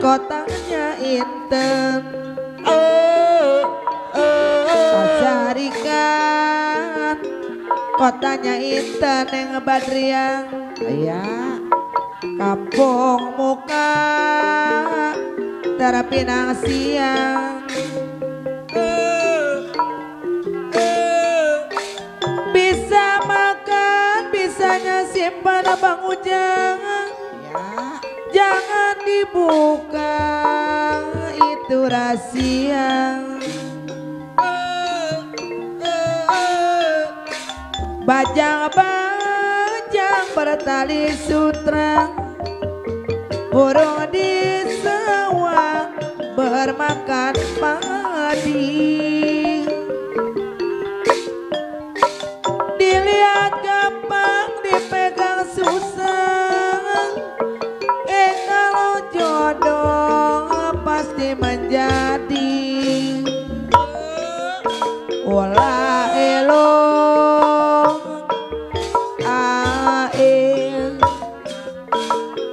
kotanya inten pasarikan kotanya inten yang Badriang ya kampung muka Terapinang siang bisa makan bisanya simpan abang ujang ya. Jangan dibuka itu rahasia bajang-bajang bertali sutra burung di sawah bermakan padi dilihat gampang dipegang susah kalau jodoh pasti menjadi olah elong ail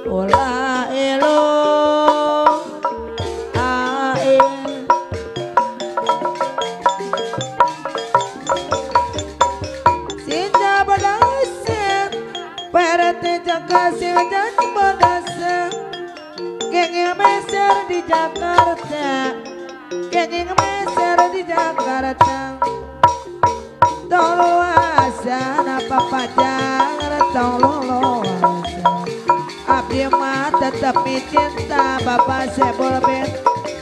olah elong ail sinja badasen perete jakasih janji badasen kenging meser di Jakarta kenging meser di Jakarta tolo asan apa pajang tolo asan abdi mah tetap cinta bapak sebol ben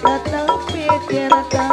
tetap cinta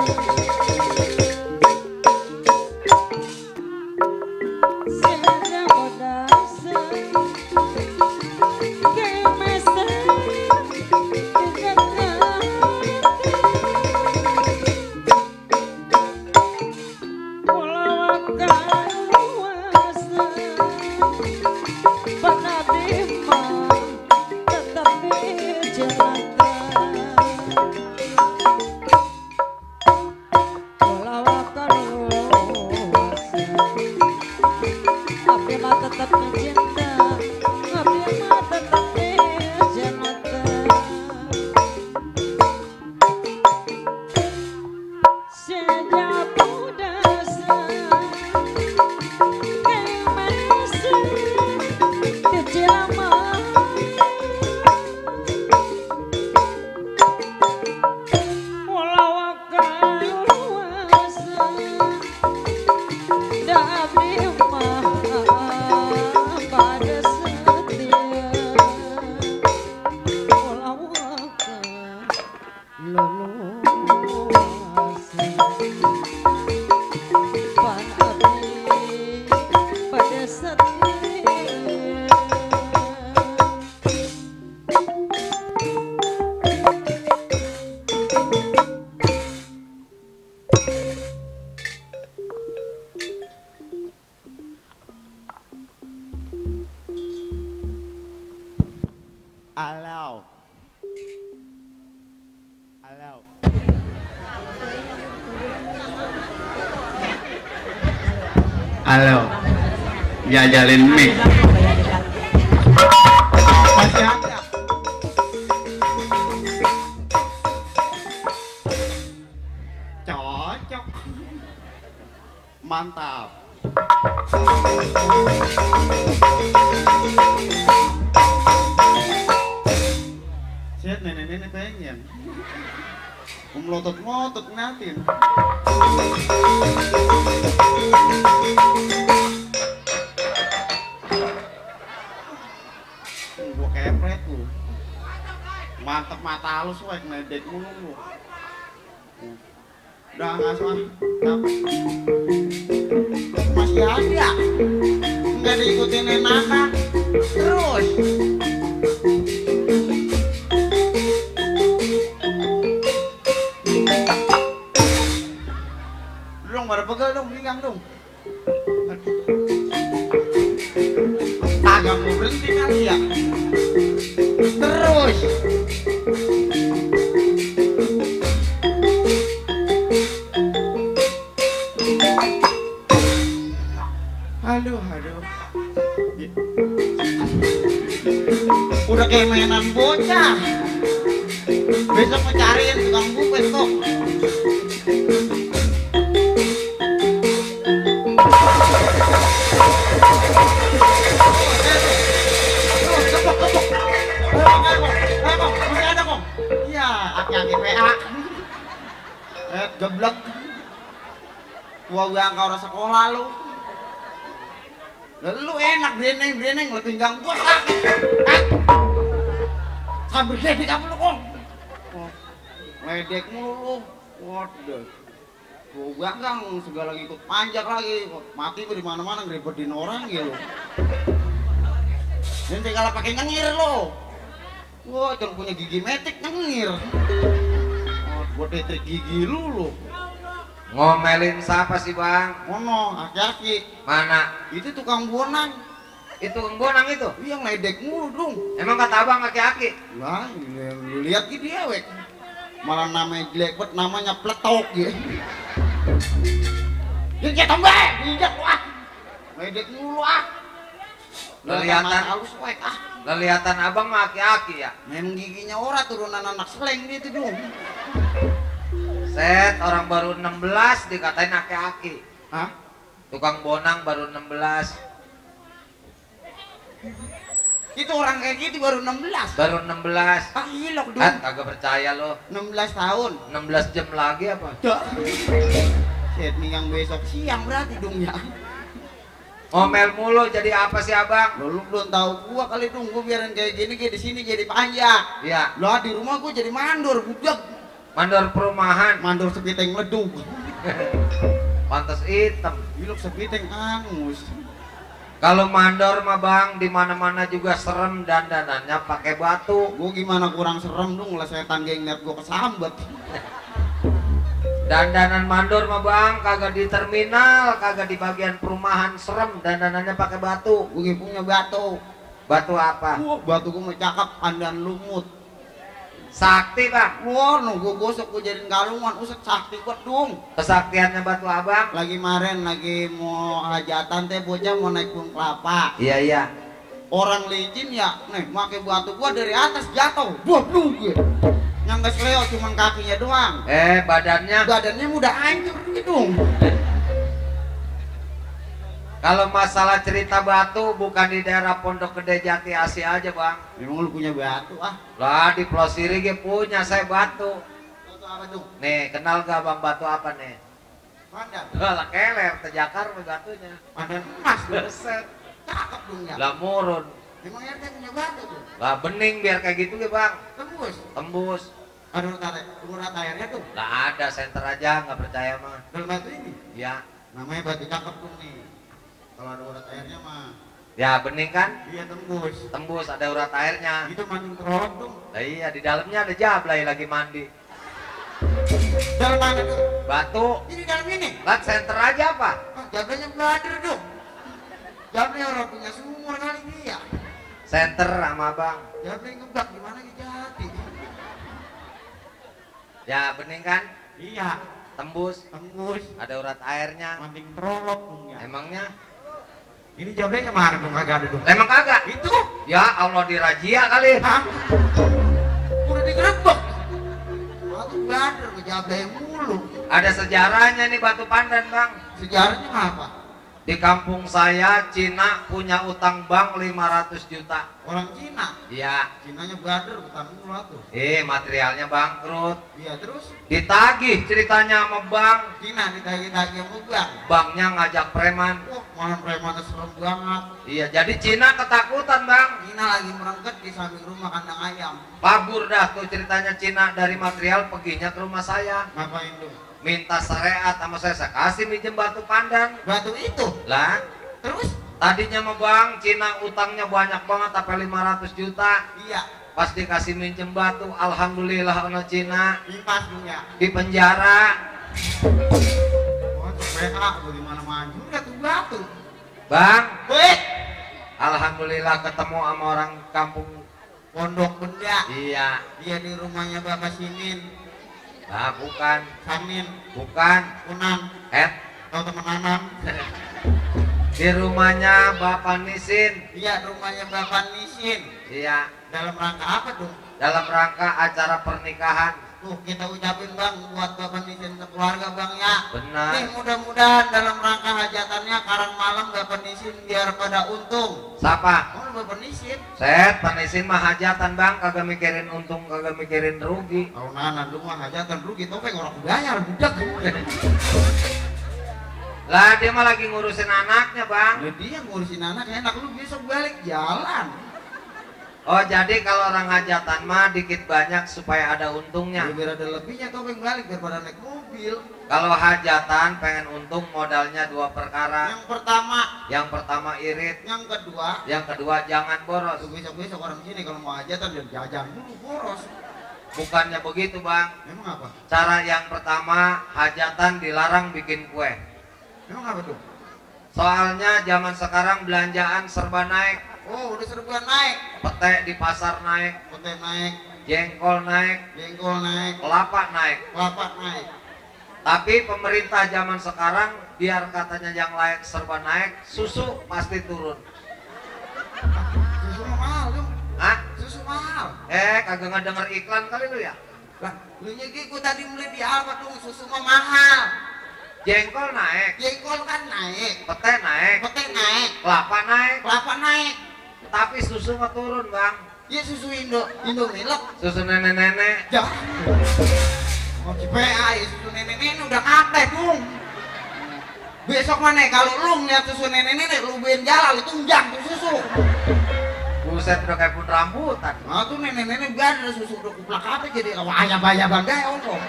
Halo, jajalin mic. Masih ada. Cocok. Mantap. Siap nenek-nenek pengen. Melotot-melotot ngatin. Gua kepret lu. Mantep mata halus wek ngedek mulu lu. Udah ngasuh masih ada. Enggak diikutin enakan. Terus. Pada pegel dong, pinggang dong. Agak mau berhenti kali ya. Terus. Aduh. Udah kayak mainan bocah. Besok mau cariin tukang bupet kok. Masih ada kok. Iya, aki-aki PA. Geblek. Tua gak orang sekolah lu. Lu enak breneng lu pinggang gua sakit. Sambil ledek apa lu kok? Ledek mulu. Waduh. Gua ganggang segala ikut panjak lagi. Mati gua di mana-mana ngeribetin orang gitu. Dan segala pakai nyengir lo. Wah, jangan punya gigi metik nyengir. Gua tetrik gigi lu. Ngomelin siapa sih bang? Mono, aki-aki. Mana? Itu tukang bonang. Itu tukang bonang itu? Iya ngeledek mulu dong. Emang kata abang aki-aki? Wah, lu lihat gitu dia wek. Malah namanya jelek banget, namanya pletok ya. Dia tambah, injak wah. Ngeledek mulu ah. Kelihatan halus wek ah. Kelihatan abang mah aki-aki ya? Memang giginya ora turunan anak seleng dia itu dong. Set, orang baru 16 dikatain aki-aki. Hah? Tukang bonang baru 16. Itu orang kayak gitu baru 16. Baru 16. Ah gilok dong. Kagak percaya lo. 16 tahun. 16 jam lagi apa? Set nih yang besok siang berarti dong ya. Ngomel mulu jadi apa sih abang? Lu belum tahu gua kali dong, gua biarin kayak gini kayak di sini jadi panjang. Iya. Lah di rumah gua jadi mandor, budak. Mandor perumahan. Mandor sepiteng ledug. Pantes hitam. Gilok sepiteng angus. Kalau mandor mah bang, di mana-mana juga serem dandanannya pakai batu. Gua gimana kurang serem dong, lah setan geng liat gua kesambet. Dandanan mandor mah bang, kagak di terminal, kagak di bagian perumahan, serem dandanannya pakai batu. Gua punya batu. Batu apa? Wah, batu gua mau cakep pandan lumut. Sakti bang. Wah, gua gosok gua jadiin kalungan, uset sakti buat dong. Kesaktiannya batu abang. Lagi maren lagi mau hajatan teh bocah mau naik pohon kelapa. Iya iya. Orang licin ya, nih pakai batu gua dari atas jatuh. Buah gue. Yang gak seleo cuman kakinya doang. Badannya mudah hancur gitu. Kalau masalah cerita batu bukan di daerah Pondok Gede Jati Asih aja bang. Memang lu punya batu ah? Lah di Plosiri ge punya saya batu. Batu apa tuh? Nih kenal gak bang batu apa nih? Pandan. Lah keler tejakar batunya. Pandan emas. Beset. Cakep dong ya. Lah murun. Memang RT punya batu tuh. Lah bening biar kayak gitu ge bang. Tembus. Tembus. Aduh urat airnya tuh. Lah ada senter aja nggak percaya mah. Dalam batu ini? Ya. Namanya batu cakep tuh nih. Kalau ada urat airnya mah. Ya bening kan? Iya tembus. Tembus ada urat airnya. Itu mancing terowong dong. Lah iya di dalamnya ada jablay lagi mandi. Dalam mana tuh? Batu. Ini dalam ini? Lah senter aja apa? Oh, jablanya belader dong. Jablanya orang punya sumur kali dia. Senter sama bang. Jablanya ngebak gimana di Jati? Ya bening kan? Iya. Tembus. Tembus. Ada urat airnya. Mancing terowong dong ya. Emangnya? Ini jablanya mana dong kagak ada dong? Emang kagak? Itu? Ya Allah dirazia kali. Hah? Udah digerebek. Batu belader ke jablanya mulu. Ada sejarahnya nih batu pandan bang. Sejarahnya apa? Di kampung saya Cina punya utang bank 500 juta. Orang Cina? Iya. Cinanya belader bukan mulu tuh. Materialnya bangkrut. Iya terus? Ditagih ceritanya sama bank. Cina ditagih-tagih sama bank. Banknya ngajak preman. Wah, malah premannya serem banget. Iya, jadi Cina ketakutan bang. Cina lagi merengket di samping rumah kandang ayam. Kabur dah tuh ceritanya Cina dari material perginya ke rumah saya. Ngapain tuh? Minta syariat sama saya kasih minjem batu pandan. Batu itu? Lah, Terus? tadinya sama bang Cina utangnya banyak banget sampai 500 juta. Iya. Pas dikasih minjem batu, alhamdulillah ono Cina Impas dong ya. di penjara. Oh, PH bagaimana maju udah tuh batu. Bang, Wait. alhamdulillah ketemu sama orang kampung. Pondok Benda. Iya. Dia di rumahnya Bapak Simin. Nah, bukan. Samin. Bukan. Kunang. Tahu teman Anam? Di rumahnya Bapak Nisin. Iya, rumahnya Bapak Nisin. Iya. Dalam rangka apa tuh? Dalam rangka acara pernikahan. Tuh kita ucapin bang buat Bapak Nisin keluarga bang ya. Benar. Nih mudah-mudahan dalam rangka hajatannya karang malam Bapak Nisin biar pada untung. Siapa? Oh Bapak Nisin. Set, panisin mah hajatan bang, kagak mikirin untung, kagak mikirin rugi. Kalau nana lu mah hajatan rugi topeng orang bayar budak. Lah dia mah lagi ngurusin anaknya bang. Lah dia ngurusin anak enak lu besok balik jalan. Oh jadi kalau orang hajatan mah dikit banyak supaya ada untungnya. Biar ada lebihnya topeng balik daripada naik mobil. Kalau hajatan pengen untung modalnya dua perkara. Yang pertama irit. Yang kedua jangan boros. Tuh besok-besok orang sini kalau mau hajatan dia jajan dulu boros. Bukannya begitu bang. Emang apa? Cara yang pertama hajatan dilarang bikin kue. Emang apa tuh? Soalnya zaman sekarang belanjaan serba naik. Oh udah serbuan naik. Pete di pasar naik. Pete naik. Jengkol naik. Jengkol naik. Kelapa naik. Kelapa naik. Tapi pemerintah zaman sekarang biar katanya yang lain serba naik, susu pasti turun. Susu mahal dong. Hah? Susu mahal. Kagak ngedenger iklan kali lu ya? Lah, lu nyegi gua tadi beli di Alfa dong, susu mah mahal. Jengkol naik. Jengkol kan naik. Pete naik. Pete naik. Kelapa naik. Kelapa naik. Tapi susu mah turun bang. Ya susu Indomilk. Susu nenek-nenek. Jangan. Mau PA ya susu nenek-nenek udah kate dong. Besok mana kalau lu ngeliat susu nenek-nenek lu beliin jalan itu tunjang tuh susu. Buset udah kayak pun rambutan. Nah tuh nenek-nenek biar ada susu udah kuplak apa jadi ayam-ayam bangga om.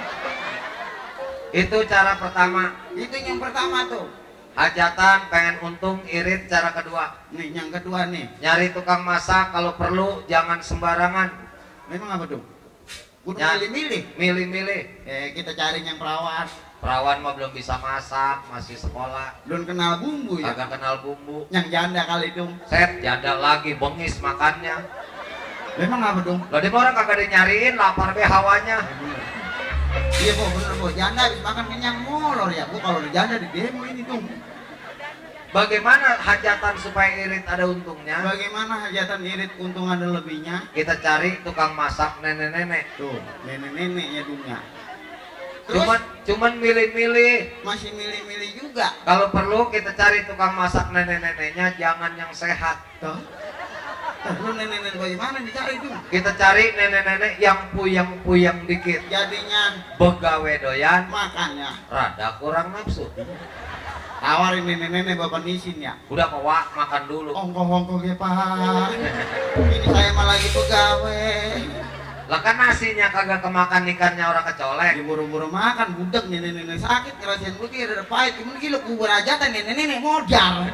Itu cara pertama. Itu yang pertama tuh. Hajatan pengen untung irit. Cara kedua. Nih yang kedua nih. Nyari tukang masak kalau perlu jangan sembarangan. Memang apa tuh? Ya, milih-milih. Milih-milih. Kita cari yang perawan. Perawan mah belum bisa masak, masih sekolah. Belum kenal bumbu ya? Agak kenal bumbu. Yang janda kali dong. Set, janda lagi, bengis makannya. Memang apa dong? Loh dia orang kagak dinyariin, lapar be hawanya. Iya po, bener po. Janda habis makan kenyang molor ya. Bu kalau di janda di demo ini dong. Bagaimana hajatan supaya irit ada untungnya? Bagaimana hajatan irit untung ada lebihnya? Kita cari tukang masak nenek-nenek. Tuh, nenek-neneknya dunia. Cuman milih-milih. Masih milih-milih juga. Kalau perlu kita cari tukang masak nenek-neneknya, jangan yang sehat. Tuh. Lu nenek-nenek bagaimana dicari tuh? Kita cari nenek-nenek yang puyeng-puyeng dikit. Jadinya begawe doyan, makannya rada kurang nafsu. Tawarin nenek-nenek Bapak Nisin ya. Udah bawa makan dulu. Ongkong-ongkong ya Pak. Ini saya malah lagi pegawai. Lah kan nasinya kagak kemakan, ikannya orang kecolek. Buru-buru makan budak nenek-nenek sakit ngerasain begini ada pahit. Gimana gila kubur hajatan nenek-nenek modal.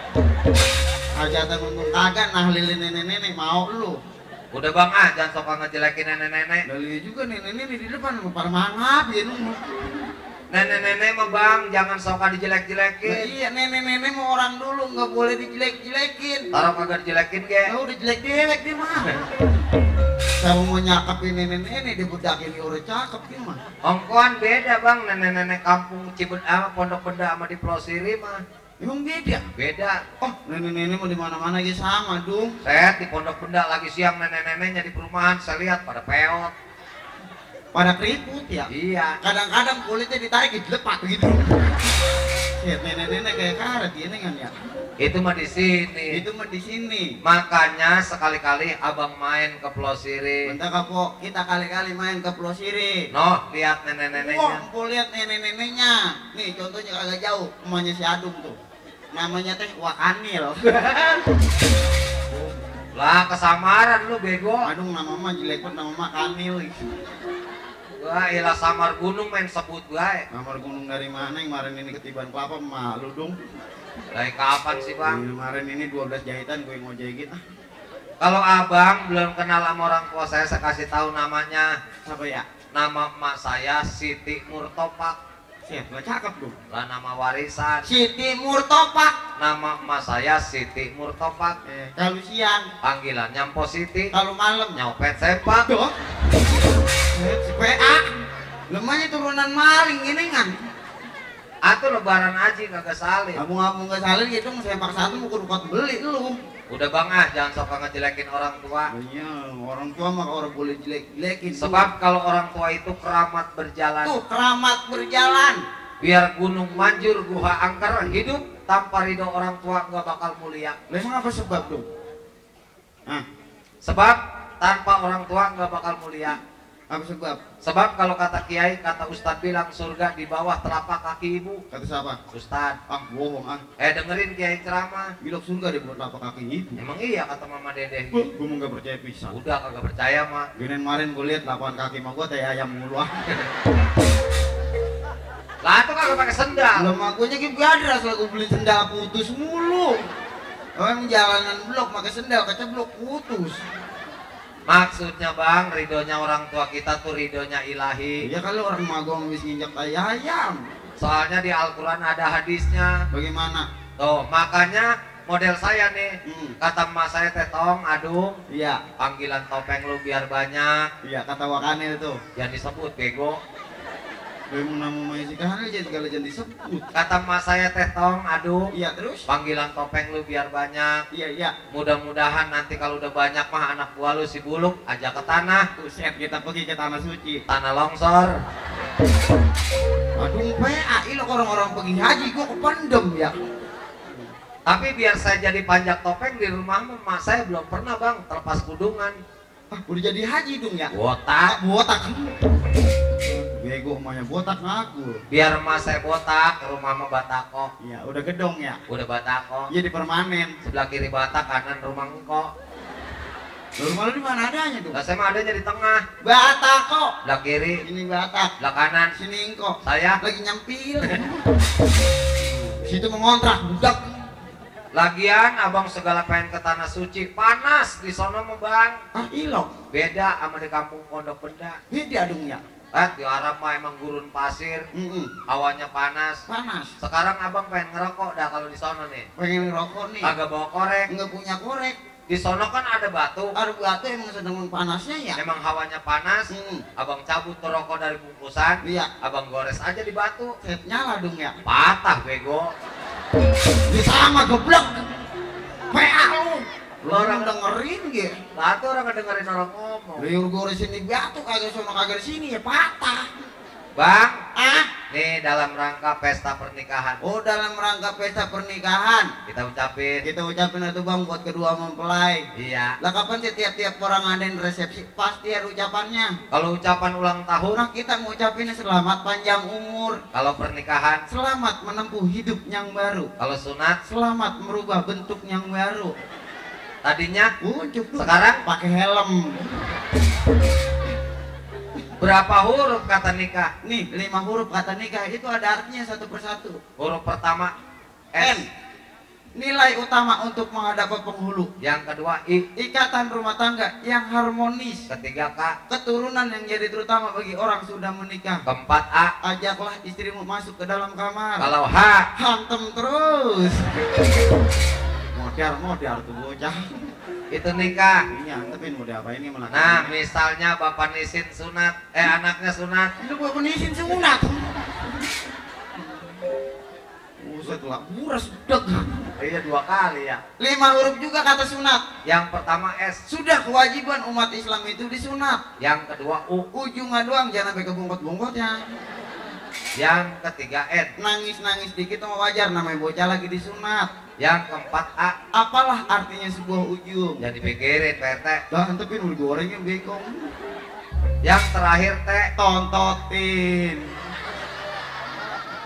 Hajatan untung kagak nahlilin nenek-nenek mau lu. Udah bang jangan sok ngejelekin nenek-nenek. Dari juga nenek-nenek di depan para mangap ya lu. Nenek-nenek mah bang jangan sok dijelek-jelekin. Nah, iya nenek-nenek mau orang dulu nggak boleh dijelek-jelekin. Taruh kagak dijelekin ge. Nah, udah jelek dewek dia mah. Saya mau nyakapin nenek-nenek dia budakin dia udah cakep dia mah. Ongkoan beda bang, nenek-nenek kampung Cibeda Pondok Benda sama di Pulau Siri mah. Emang beda? Beda. Oh nenek-nenek mau di mana-mana aja sama dong. Saya di Pondok Benda lagi siang nenek-neneknya di perumahan saya lihat pada peot. Pada keriput ya? Iya. Kadang-kadang kulitnya ditarik dilepak gitu. Lihat nenek-nenek kayak karet gini kan ya? Itu mah di sini. Itu mah di sini. Makanya sekali-kali abang main ke Pulau Siri. Bentar kapok, kita kali-kali main ke Pulau Siri. Noh, lihat nenek-neneknya. Wah, mau lihat nenek-neneknya. Nih contohnya agak jauh, emaknya si Adung tuh. Namanya teh Wakanil. Lah kesamaran lu bego. Adung nama mah jelek banget, nama mah Kanil. Wah, ilah samar gunung main sebut gue. Kamar gunung dari mana yang kemarin ini ketiban kelapa malu dong. Dari kapan sih bang? Kemarin ini 12 jahitan gue ngojekin. Kalau abang belum kenal sama orang tua saya kasih tahu namanya. Apa ya? Nama emak saya Siti Murtopak. Siap, gak cakep dong. Lah nama warisan. Siti Murtopak. Nama emak saya Siti Murtopak. Kalau siang panggilannya Mpo Siti. kalau malam Nyopet sempak. Duh. PA. Lemahnya turunan maling gini kan. Atuh lebaran aji kagak salin. Kamu gak salin gitu, sempak satu mau kurukot beli lu. Udah bang jangan sok ngejelekin orang tua. Iya, orang tua mah orang boleh jelek-jelekin. Sebab kalau orang tua itu keramat berjalan. Tuh, keramat berjalan. Biar gunung manjur, guha angker, hidup tanpa ridho orang tua nggak bakal mulia. Memang apa sebab dong? Sebab tanpa orang tua nggak bakal mulia. Apa sebab? Sebab kalau kata kiai, kata ustad bilang surga di bawah telapak kaki ibu. Kata siapa? Ustad. Bohong Dengerin kiai ceramah. Bilang surga di bawah telapak kaki ibu. Emang iya kata mama dedeh. Gue mau gak percaya pisah. Udah kagak percaya mah. Gini kemarin gue lihat lapangan kaki mah gue kayak ayam mulu. Lah itu kagak pakai sendal. Belum akunya gitu ada asal gue beli sendal putus mulu. Orang jalanan blok pakai sendal keceblok putus. Maksudnya bang, ridhonya orang tua kita tuh ridhonya ilahi. Ya kalau orang magong habis nginjak tai ayam. Soalnya di Al-Quran ada hadisnya. Bagaimana? Tuh makanya model saya nih. Kata emak saya tetong, adung. Iya. Panggilan topeng lu biar banyak. Iya kata Wakane itu. Jangan disebut bego. Belum nama maisi kahane jadi kalau jangan disebut. Kata emak saya tetong, adung. Iya terus? Panggilan topeng lu biar banyak. Iya. Mudah-mudahan nanti kalau udah banyak mah anak buah lu si Buluk ajak ke tanah. Set kita pergi ke tanah suci. Tanah longsor. Aduh PA lo orang-orang pergi haji gua kependem ya. Tapi biar saya jadi panjak topeng di rumah emak saya belum pernah bang terlepas kudungan. Udah jadi haji dong ya? Botak. Botak. Bego emaknya botak ngaku. Biar emak saya botak, ke rumah emak batako. Iya, udah gedong ya? Udah batako. Iya di permanen. Sebelah kiri batak, kanan rumah engkau. Rumah lu di mana adanya tuh? Lah saya mah adanya di tengah. Batako. Sebelah kiri, Ini batak. sebelah kanan. Sini engkau. Saya Lagi nyampil. Situ mengontrak budak. lagian abang segala pengen ke tanah suci, panas di sono mah bang. Ilok. Beda sama di kampung Pondok Benda. Ini diadung ya? Di Arab mah emang gurun pasir, hawanya panas. Panas. Sekarang abang pengen ngerokok dah kalau di sono nih. Pengen ngerokok nih. Kagak bawa korek. Nggak punya korek. Di sono kan ada batu. Ada batu emang sedang panasnya ya? Emang hawanya panas. Abang cabut tuh rokok dari bungkusan. Iya. Abang gores aja di batu. Set nyala dong ya? Patah bego. Di sama geblek. PA lu. Lu orang dengerin gitu. Batu orang ngedengerin orang ngomong. Liur goresin di batu kagak sono kagak sini ya patah. Bang, nih dalam rangka pesta pernikahan. Oh dalam rangka pesta pernikahan Kita ucapin. kita ucapin itu bang buat kedua mempelai. Iya. Lah kapan sih tiap-tiap orang ngadain resepsi pasti ada ucapannya. Kalau ucapan ulang tahun, Nah kita ngucapin selamat panjang umur, kalau pernikahan, selamat menempuh hidup yang baru, kalau sunat, selamat merubah bentuk yang baru. tadinya, Cukup sekarang pakai helm. berapa huruf kata nikah? Nih 5 huruf kata nikah itu ada artinya satu persatu. Huruf pertama N. S, Nilai utama untuk menghadapi penghulu. yang kedua I, Ikatan rumah tangga yang harmonis. ketiga K, Keturunan yang jadi terutama bagi orang sudah menikah. keempat A, Ajaklah istrimu masuk ke dalam kamar. kalau H, Hantem terus. Modar tuh bocah. itu nikah. Ini antepin mau diapain ini malah. Nah, misalnya bapak nisin sunat, anaknya sunat, Itu gua penisin sunat. Buset lah, buras deg. iya 2 kali ya. 5 huruf juga kata sunat. Yang pertama S, Sudah kewajiban umat Islam itu disunat. yang kedua U, Ujungnya doang jangan sampai kebongkot-bongkotnya. yang ketiga N, Nangis-nangis dikit mah wajar namanya bocah lagi disunat. yang keempat A. Apalah artinya sebuah ujung? Jangan dipikirin Pak RT. Lah antepin udah gorengnya bekong. Yang terakhir T. Tontotin.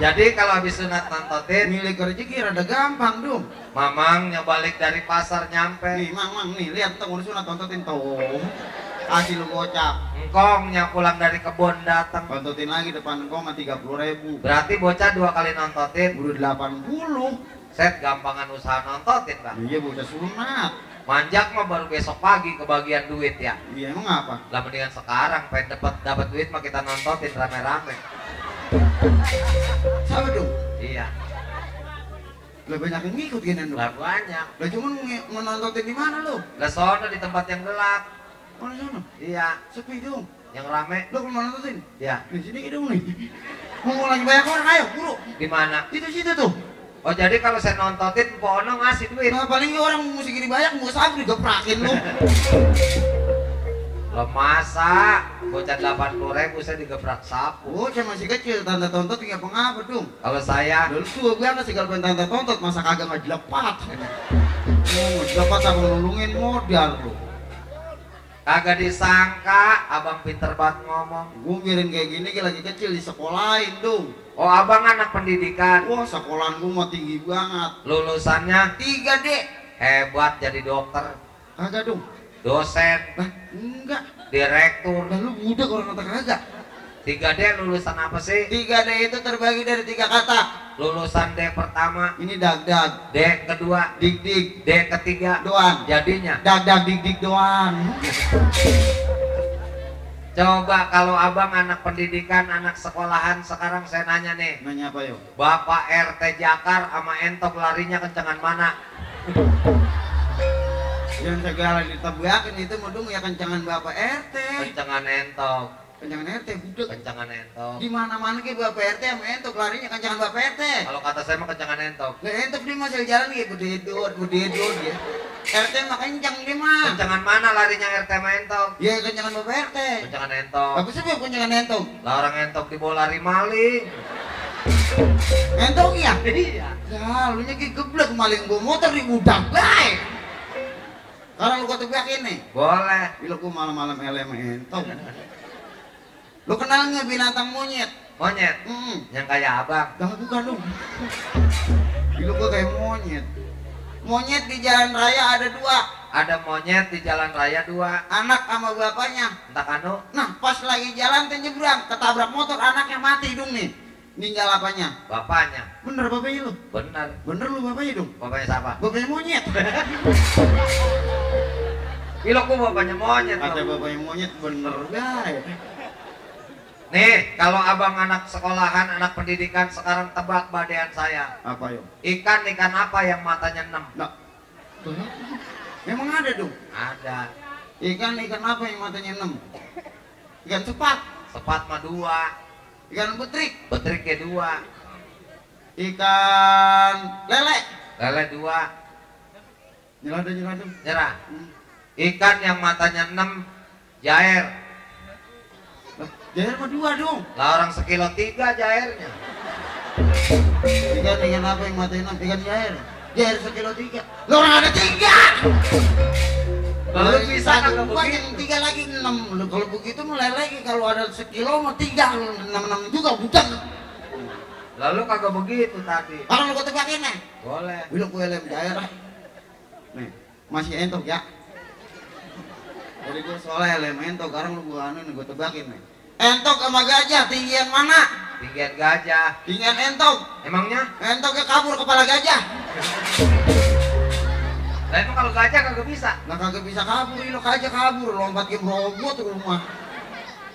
Jadi kalau habis sunat nontotin, Milik rezeki rada gampang dong. mamangnya balik dari pasar nyampe, Nih mang nih lihat tuh udah sunat tontotin tuh. Kasih lu gocap. engkongnya pulang dari kebun datang. Tontotin lagi depan engkau mah 30.000. Berarti bocah 2 kali nontotin. Udah 80. Set gampangan usaha nontotin Bang. Iya bocah sunat. Manjak mah baru besok pagi kebagian duit ya. Iya emang apa? Lah mendingan sekarang pengen dapat duit mah kita nontotin rame-rame. Siapa dong? Iya. Lebih banyak yang ngikut gini dong. Lah banyak. Lah cuman menontotin di mana lu? Lah sono di tempat yang gelap. Mana sana? Iya. Sepi dong. Yang rame. Lu kalau nontotin? Ya. Di sini dong nih. Mau lagi banyak orang ayo buru. Di mana? Situ tuh. Oh jadi kalau saya nontotin Mpok Ono ngasih duit? Nah paling orang musik ini banyak mau sabar digeprakin lu. Lo masa bocah 80.000 saya digebrak sapu? Oh saya masih kecil, tante tontot tinggal pengapa dong? Kalau saya dulu tuh gue nggak sih kalau pengen tante tontot masa kagak nggak jelepat. Oh jelepat sama nulungin modal lu. kagak disangka abang pinter banget ngomong. Gue mikirin kayak gini kayak lagi kecil di sekolahin dong. Oh abang anak pendidikan. Wah sekolahan gue mah tinggi banget. Lulusannya 3D. hebat, jadi dokter, Kagak dong. dosen, Enggak. direktur. Lalu budak orang kata kagak. 3D lulusan apa sih? 3D itu terbagi dari 3 kata. Lulusan D pertama, Ini dag-dag, D kedua, dik-dik, D ketiga, doang. jadinya. Dag-dag, dik-dik doang. Coba kalau abang anak pendidikan, anak sekolahan, sekarang saya nanya nih, Nanya apa yuk? Bapak RT Jakar sama Entok larinya kencengan mana? Yang segala ditebakin itu mendung ya kencangan Bapak RT. Kencengan Entok. Kencangan RT budak. Kencengan Entok. Di mana-mana ke Bapak RT sama entok larinya kencangan Bapak RT. Kalau kata saya mah kencengan Entok. Lah entok dia masih jalan kayak bededot dia. RT mah kencang dia mah. Kencengan mana larinya RT sama Entok? Ya kencangan Bapak RT. Kencengan Entok. Apa sih kencangan entok? Lah orang Entok dibawa lari maling. Entok ya? Iya. Ya lu nya kayak geblek maling bawa motor di budak baik. Sekarang lu kata yakin nih. Boleh. Bila gua malam-malam elem entok. Lu kenal nggak binatang monyet? Monyet. Yang kayak abang. Dah bukan dong. Bila gua kayak monyet. Monyet di jalan raya ada 2. Ada monyet di jalan raya 2. Anak sama bapaknya. Entah kanu. Nah pas lagi jalan teh nyebrang ketabrak motor anaknya mati dong nih. Ninggal apanya? Bapaknya. Bener bapaknya lu? Bener. Bener lu bapaknya dong? Bapaknya siapa? Bapaknya monyet. Gila gua bapaknya monyet. Kata Loh. bapaknya monyet bener guys. Nih, kalau abang anak sekolahan, anak pendidikan sekarang tebak badean saya. Apa yuk? Ikan apa yang matanya 6? Nah, memang ada dong. Ada. Ikan apa yang matanya 6? Ikan sepat. Sepat mah 2. Ikan betrik. Betriknya 2. Ikan lele. Lele 2. Nyelada. Nyerah. Ikan yang matanya 6 jair. Jair mah 2 dong. Lah orang sekilo 3 jairnya. Ikan apa yang matanya 6? Ikan jair. Jair sekilo 3. Lo orang ada 3. Lalu bisa kagak gua begitu? yang 3 lagi 6. Lu kalau begitu mulai lagi kalau ada sekilo mah 3 6 juga budak. Lalu kagak begitu tadi. Kalau lu tebakin nih. Boleh. Bilang gue lem daerah. Nih, masih entok ya. Jadi gue soalnya lem entok, sekarang lu gua anu nih gue tebakin nih. Entok sama gajah tinggian mana? Tinggian gajah. Tinggian entok. Emangnya? Entoknya kabur kepala gajah. Lah emang kalau gajah kagak bisa. Nah kagak bisa kabur, lo gajah kabur lompat ke robot rumah.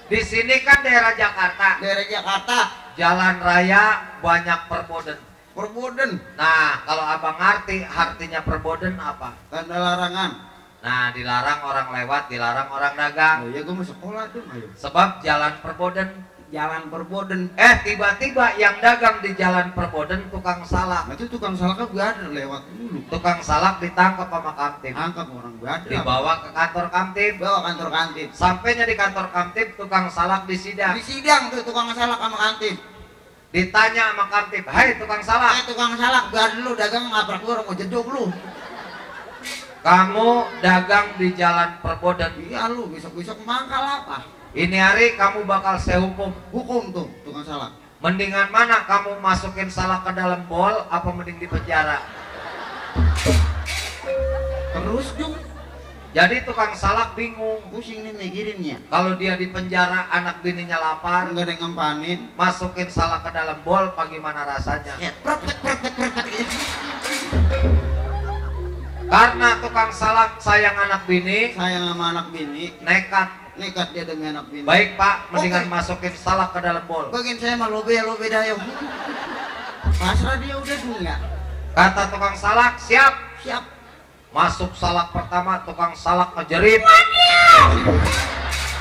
Di sini kan daerah Jakarta. Daerah Jakarta, Jalan raya banyak perboden. perboden, Nah, kalau abang artinya perboden apa? tanda larangan. Nah, dilarang orang lewat, dilarang orang dagang. Oh ya gue mau sekolah tuh, ayo. Sebab jalan perboden. Jalan perboden. Tiba-tiba yang dagang di jalan perboden tukang salak. Nah itu tukang salaknya gue ada lewat dulu. Tukang salak ditangkap sama kamtib. Angkat orang gue ada. Dibawa ke kantor kamtib. Bawa kantor kantip. Sampainya di kantor kamtib, tukang salak disidang. Di sidang tuh tukang salak sama kantip. Ditanya sama kamtib, "Hai tukang salak, Tukang salak, gue ada lu dagang ngaprak gue orang mau jeduk lu. kamu dagang di jalan perboden. Iya lu, besok-besok mangkal apa? Ini hari kamu bakal saya hukum. Hukum tuh tukang salak. Mendingan mana kamu masukin salak ke dalam bol, apa mending di penjara?" Terus dong, Jadi tukang salak bingung. pusing nih mikirinnya. Kalau dia di penjara, anak bininya lapar, Enggak ada yang ngempanin. masukin salak ke dalam bol, bagaimana rasanya? Ya, prepet. Karena tukang salak sayang anak bini, Sayang sama anak bini, nekat dia demi anak bini. baik pak, mendingan Oke. masukin salak ke dalam bol. Bagian saya mah lobe dayo. Pasrah dia udah dong ya. Kata tukang salak, siap. Siap. Masuk salak pertama, tukang salak ngejerit.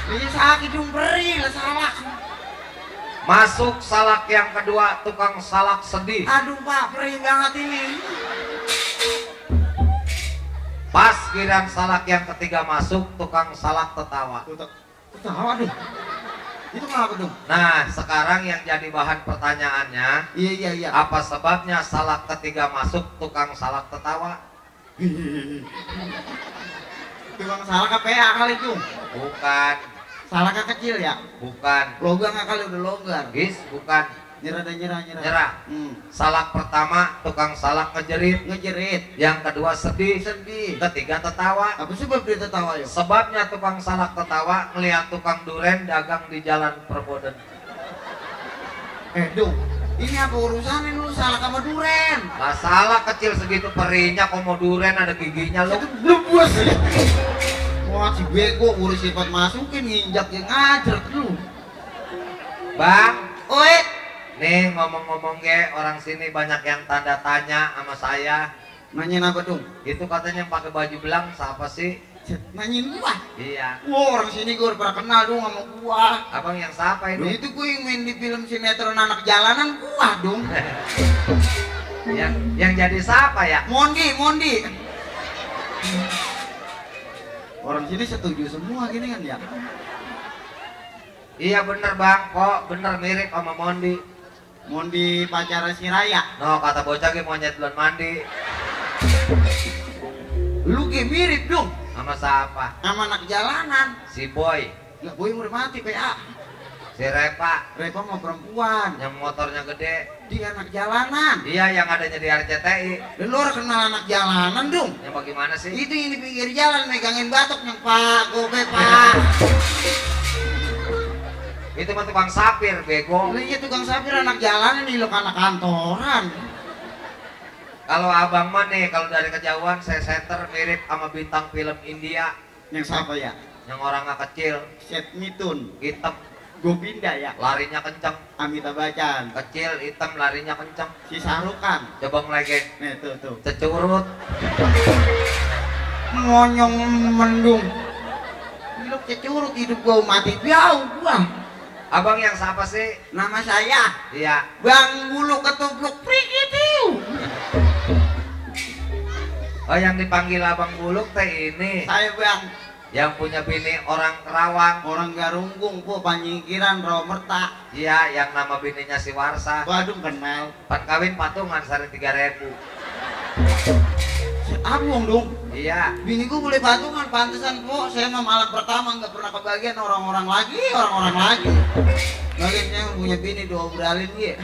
Ini sakit dong perih lah salak. Masuk salak yang kedua, tukang salak sedih. Aduh Pak, perih banget ini. Pas giliran salak yang ketiga masuk, tukang salak tertawa. Ketawa dong. Itu kenapa dong? Nah, sekarang yang jadi bahan pertanyaannya, Iya. apa sebabnya salak ketiga masuk, tukang salak tertawa? Tukang salak KPA kali tuh. Bukan, Salaknya kecil ya? bukan. Longgar nggak kali udah longgar. Gis, bukan. Nyerah. Nyerah. Salak pertama, tukang salak ngejerit. Ngejerit. Yang kedua sedih. Sedih. Ketiga tertawa. Apa sebab dia tertawa yuk? Sebabnya tukang salak tertawa ngelihat tukang duren dagang di jalan Perboden. Dong, ini apa urusannya lu salak sama duren? Masalah kecil segitu perihnya, kok mau duren ada giginya lu. Itu blebus ya. Wah si bego urus sifat masukin nginjak yang ngajar lu. Bang, Oi, nih ngomong-ngomong orang sini banyak yang tanda tanya sama saya. nanyain apa dong? Itu katanya yang pakai baju belang siapa sih? Nanyain gua. Iya. Wah orang sini gua udah pernah kenal dong sama gua. Abang yang siapa Lu ini? itu gua yang main di film sinetron anak jalanan gua dong. yang jadi siapa ya? Mondi. Orang sini setuju semua gini kan ya? Iya bener bang, kok bener mirip sama Mondi. Mondi pacara si Raya. No, kata bocah ge monyet duluan mandi. Lu kayak mirip dong Sama siapa? sama anak jalanan. Si Boy, Lah boy udah mati PA. si Repa, Reva mau perempuan. yang motornya gede. Dia anak jalanan. Iya, yang adanya di RCTI. Dan lu orang kenal anak jalanan dong. Yang bagaimana sih? Itu yang di pinggir jalan megangin batok yang Pak Gope Pak. Itu mah tukang sapir, bego. Iya tukang sapir anak jalanan nih lo anak kantoran. Kalau abang mah nih, kalau dari kejauhan saya center mirip sama bintang film India. Yang siapa ya? Yang orangnya kecil, Set Mitun, hitam, Gobinda ya. larinya kenceng. Amitabh Bachchan, Kecil, hitam, larinya kenceng. si Sarukan. Coba ngelegek, Nih tuh. cecurut. Ngonyong mendung. Hidup cecurut hidup gua mati jauh gua. Abang yang siapa sih? Nama saya Iya. Bang Bulu Ketubluk Prigitiu. Oh, yang dipanggil Abang Buluk teh ini. Saya Bang Yang punya bini orang Kerawang. orang Garunggung po Panyikiran Romerta. Iya, yang nama bininya si Warsa. Waduh kenal. Pan kawin patungan sari 3.000. Abang dong. Iya. Bini gua boleh patungan pantesan po. Saya mah malam pertama nggak pernah kebagian orang-orang lagi. Bagian saya punya bini dua beralin ya.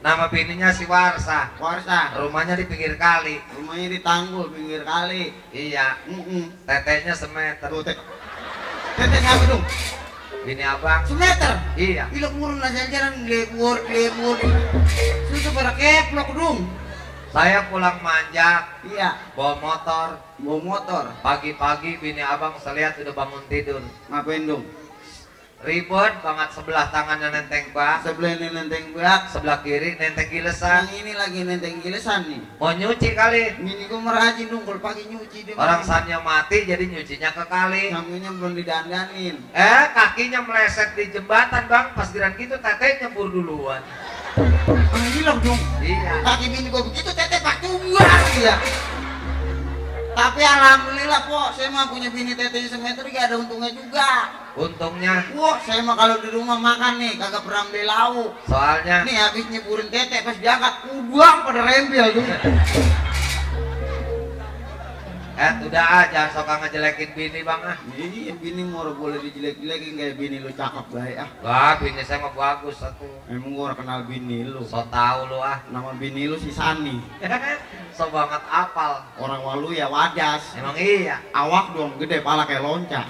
Nama bininya si Warsa. Warsa. Rumahnya di pinggir kali. Rumahnya di Tanggul pinggir kali. Iya. Tetenya semeter. Tuh tete siapa dong? Bini abang. Semeter. Iya. Ilok murun lah jalan lebur. Sudah pada keplok dong. Saya pulang manjak, Iya. bawa motor. Bawa motor. Pagi-pagi bini abang saya lihat udah bangun tidur. Ngapain dong? Ribet banget, sebelah tangannya nenteng bak, Sebelah ini nenteng bak. sebelah kiri nenteng gilesan. Yang ini lagi nenteng gilesan nih. Mau nyuci kali. Bini gua merajin dong kalau pagi nyuci dia. Orang sannya mati jadi nyucinya ke kali. Sampingnya belum didandanin. Kakinya meleset di jembatan bang. Pas giran gitu teteh nyebur duluan. Hilok dong. Iya. Kaki bini gua begitu tete pak tumbang dia. Tapi alhamdulillah po, saya mah punya bini tetenya semeter gak ada untungnya juga. Untungnya Wah, saya mah kalau di rumah makan nih kagak pernah beli lauk. soalnya Nih habis nyeburin tete pas diangkat udang pada rempel tuh. udah jangan suka ngejelekin bini bang ah. Iya, bini mau boleh dijelek-jelekin kayak bini lu cakep baik ah. Wah bini saya mah bagus satu. Emang gua kenal bini lu. So tau lu ah. Nama bini lu si Sani. So banget apal. Orang Walu ya Wadas. Emang iya. Awak dong gede, pala kayak loncat.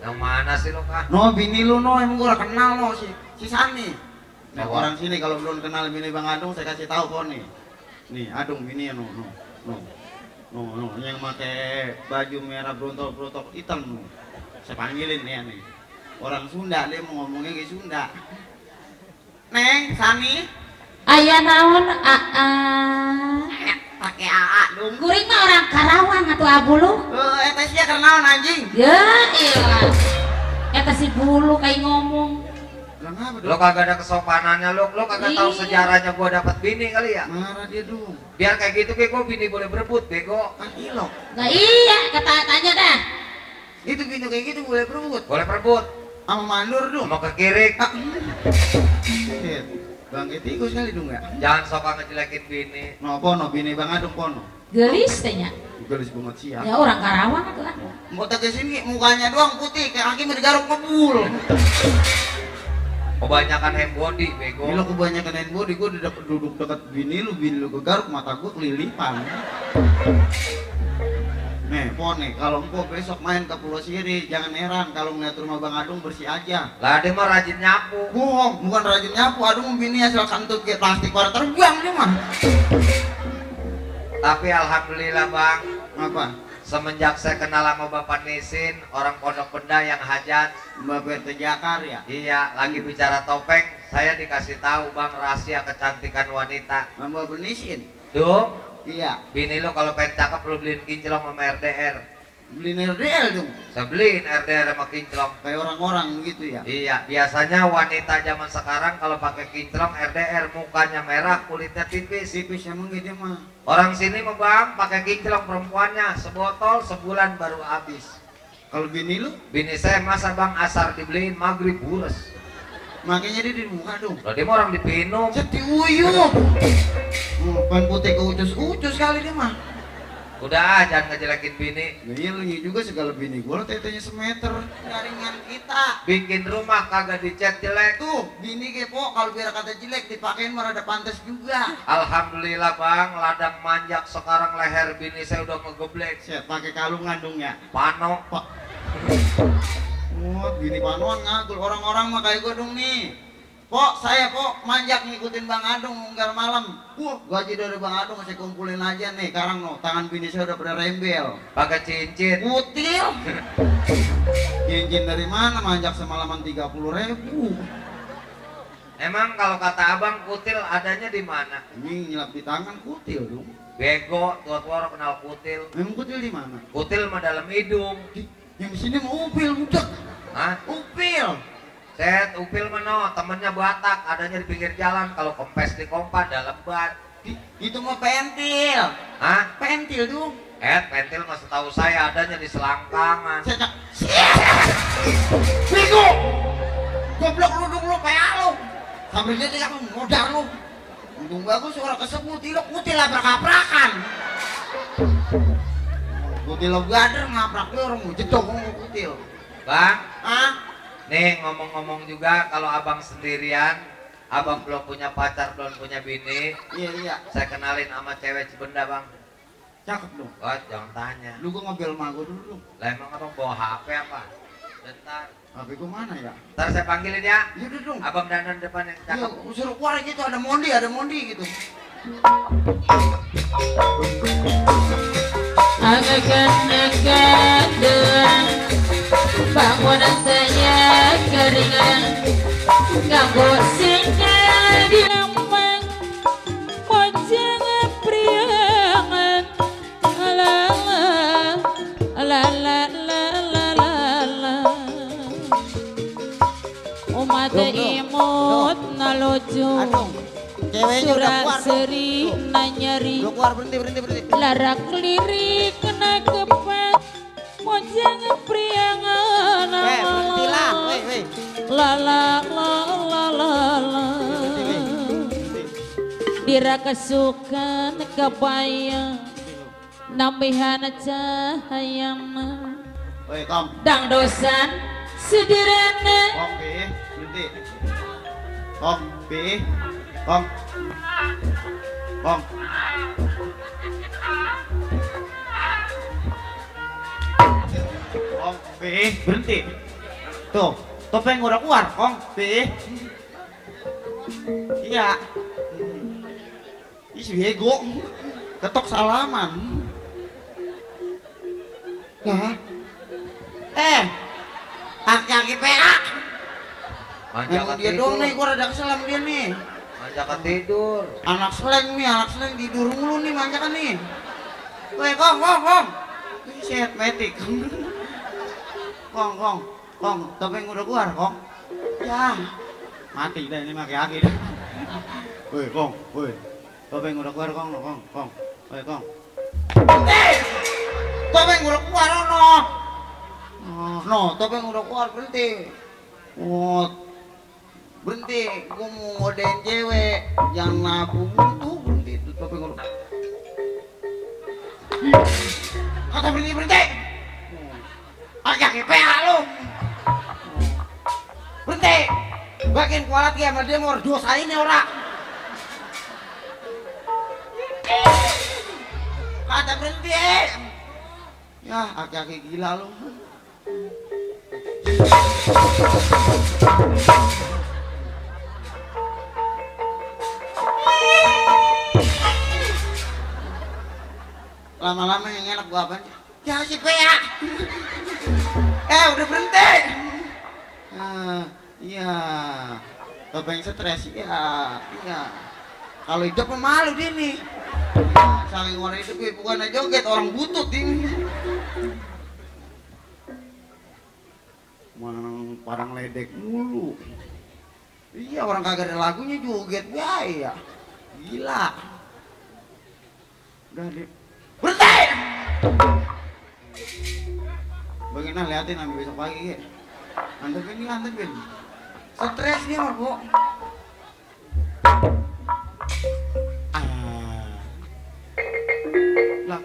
Yang mana sih lu kah? No bini lu no, emang gua kenal no si Sani. Nah, Oh. orang sini kalau belum kenal bini Bang Adung saya kasih tahu kok nih. Nih, Adung bini ya no. Yang pakai baju merah brontok hitam no. Saya panggilin ya nih. Orang Sunda dia mau ngomongnya kayak Sunda. Neng, Sani, Aya naon pakai AA dong. kuring mah orang Karawang atau Abulu. Eta sih kenaon anjing. Ya iya. Eta si bulu kayak ngomong. Apa Lo kagak ada kesopanannya, lo kagak tahu sejarahnya gua dapat bini kali ya? Marah dia dong. Biar kayak gitu kayak gua bini boleh berebut, bego. Kan ilok. Nah iya, tanya dah. Itu bini kayak gitu boleh berebut. Boleh berebut. Sama mandor dong. Mau ke kiri. Shit. Bang tikus kali dong ya. Jangan sok ngejelekin bini. No pono bini Bang Adung pono. Gelis tanya. Gelis banget sih ya. Ya orang Karawang tuh kan. Mau ke sini mukanya doang putih kayak kaki digaruk ngebul. Kebanyakan hand body, bego. Gila kebanyakan hand body, gue duduk dekat bini lu kegaruk mata gue kelilipan. Nih, po nih, kalau empok besok main ke Pulau Siri, jangan heran kalau ngeliat rumah Bang Adung bersih aja. Lah dia mah rajin nyapu. Bohong, bukan rajin nyapu, Adung bini asal kantut kayak plastik warna terbuang dia mah. Tapi alhamdulillah bang, Apa? semenjak saya kenal sama Bapak Nisin, orang Pondok Benda yang hajat. Mbak Berte Jakar ya? Iya, lagi bicara topeng, saya dikasih tahu bang rahasia kecantikan wanita. Mbak Benisin? Duh, Iya. bini lo kalau pengen cakep lo beliin kinclong sama RDR. Beli RDL dong? Saya beliin RDR sama kinclong. Kayak orang-orang gitu ya? Iya, biasanya wanita zaman sekarang kalau pakai kinclong RDR mukanya merah, kulitnya tipis. Tipis emang gitu mah. Orang sini mah bang pakai kinclong perempuannya sebotol sebulan baru habis. Kalau bini lu? Bini saya masa bang asar dibeliin maghrib bures. Makanya dia di muka dong. Loh dia mah orang dipinum. Jadi uyup. Pan putih ke ucus kali dia mah. Udah jangan ngejelekin bini. Nah, iya lu juga segala bini gua tetenya semeter. Jaringan kita. Bikin rumah kagak dicat jelek. Tuh, bini kepo kalau biar kata jelek dipakein mah ada pantas juga. Alhamdulillah bang, ladang manjak sekarang leher bini saya udah ngegeblek. Saya pakai kalungan dong ya. Pano. Pak. Oh, bini panuan ngagul orang-orang mah kayak gua dong nih. Pok, saya pok manjak ngikutin Bang Adung unggal malam. Gaji dari Bang Adung saya kumpulin aja nih. Sekarang no, tangan bini saya udah pada rembel. Pakai cincin. Kutil. Cincin dari mana manjak semalaman 30.000. Emang kalau kata abang kutil adanya di mana? Ini nyelap di tangan kutil dong. Bego, tua-tua orang kenal kutil. Memang kutil di mana? Kutil mah dalam hidung. Yang di sini mau upil budak. Hah? Upil. Set, upil mana? Temennya Batak, adanya di pinggir jalan. Kalau kempes di kompa dalam bat. Itu mah pentil. Hah? Pentil dong. Pentil mah setahu saya adanya di selangkangan. Saya Bego. Goblok lu dong lu kayak lu. Sambil dia kamu modal lu. Untung bagus suara kesebut ilok kutil labrak-labrakan. Kutil lo gader ngaprak lu orang mau jedok mau kutil. Bang, Ah? nih ngomong-ngomong juga kalau abang sendirian, abang belum punya pacar, belum punya bini. Iya. Saya kenalin sama cewek Cibenda bang. Cakep dong. Oh, jangan tanya. Lu gua ngobel sama gua dulu dong. Lah emang abang bawa HP apa? Bentar. HP gua mana ya? Ntar saya panggilin ya. Iya udah dong. Abang dandan depan yang Iya, cakep. suruh keluar gitu ada mondi gitu. Agak-agak doang bangunan saya keringan ganggu sinyal di lambang pojang priangan la umat imut nalojo Ceweknya udah surat keluar. seri nanyari Udah keluar berhenti. larak lirik kena kepet mojang priangan Berhentilah. Weh. la dira kesukaan kebayang nambihan cahayana Weh, Tom. dang dosan sederhana Tom, berhenti. Tom. Tom. Berhenti. Tuh, topeng udah keluar, Kong. Iya. Ih, bego. Ketok salaman. Nah. Kaki PA. Manjak Dia tidur. dong nih, gua rada kesel sama dia nih. Manjak tidur. Anak seleng tidur mulu nih manjakan nih. Weh, Kong. Set metik. Kong, topeng udah keluar, Kong. Ya. Mati dah ini pakai aki dah. Woi, Kong, woi. Topeng udah keluar, Kong, Kong. Woi, Kong. Topeng udah keluar, no. No, topeng udah keluar, berhenti. Oh, berhenti. Gua mau ngodein cewek. Jangan nabu tuh, berhenti. Itu topeng udah. Kata berhenti. Aki PA lu. Berhenti. Bagian kualat ya sama dia mau dosain ya ora. Kata berhenti. Ya, aki-aki gila lu. Lama-lama yang enak gua apa? Ya si PA. Udah berhenti. Iya. Topeng stres ya. Iya. Kalau hidup malu dia nih. Saking orang hidup bukan aja joget, orang butut ini. Parang ledek mulu. Iya, orang kagak ada lagunya joget ya. Gila. Udah deh. Berhenti. Bagaimana liatin sampai besok pagi ya. Antepin. Stres dia mah, Bu. Lah.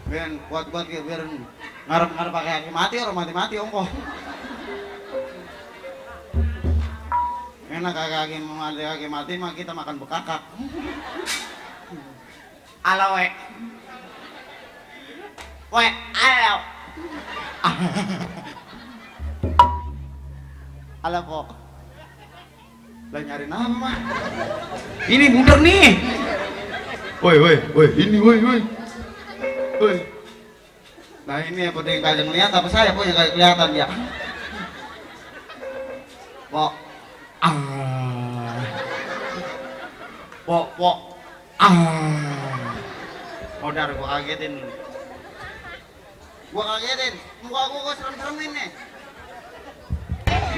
Bagian kuat ya biar ngarep pakai aki mati orang mati ongkoh. Enak kaki mati mah kita makan bekakak. Alo we. Alo. Alo kok. Lah nyariin apa mah? Ini mundur nih. Woi, ini woi. Nah ini apa yang kalian melihat apa saya punya kalian kelihatan ya? Pok. Udah gua kagetin. Muka gua serem-seremin nih.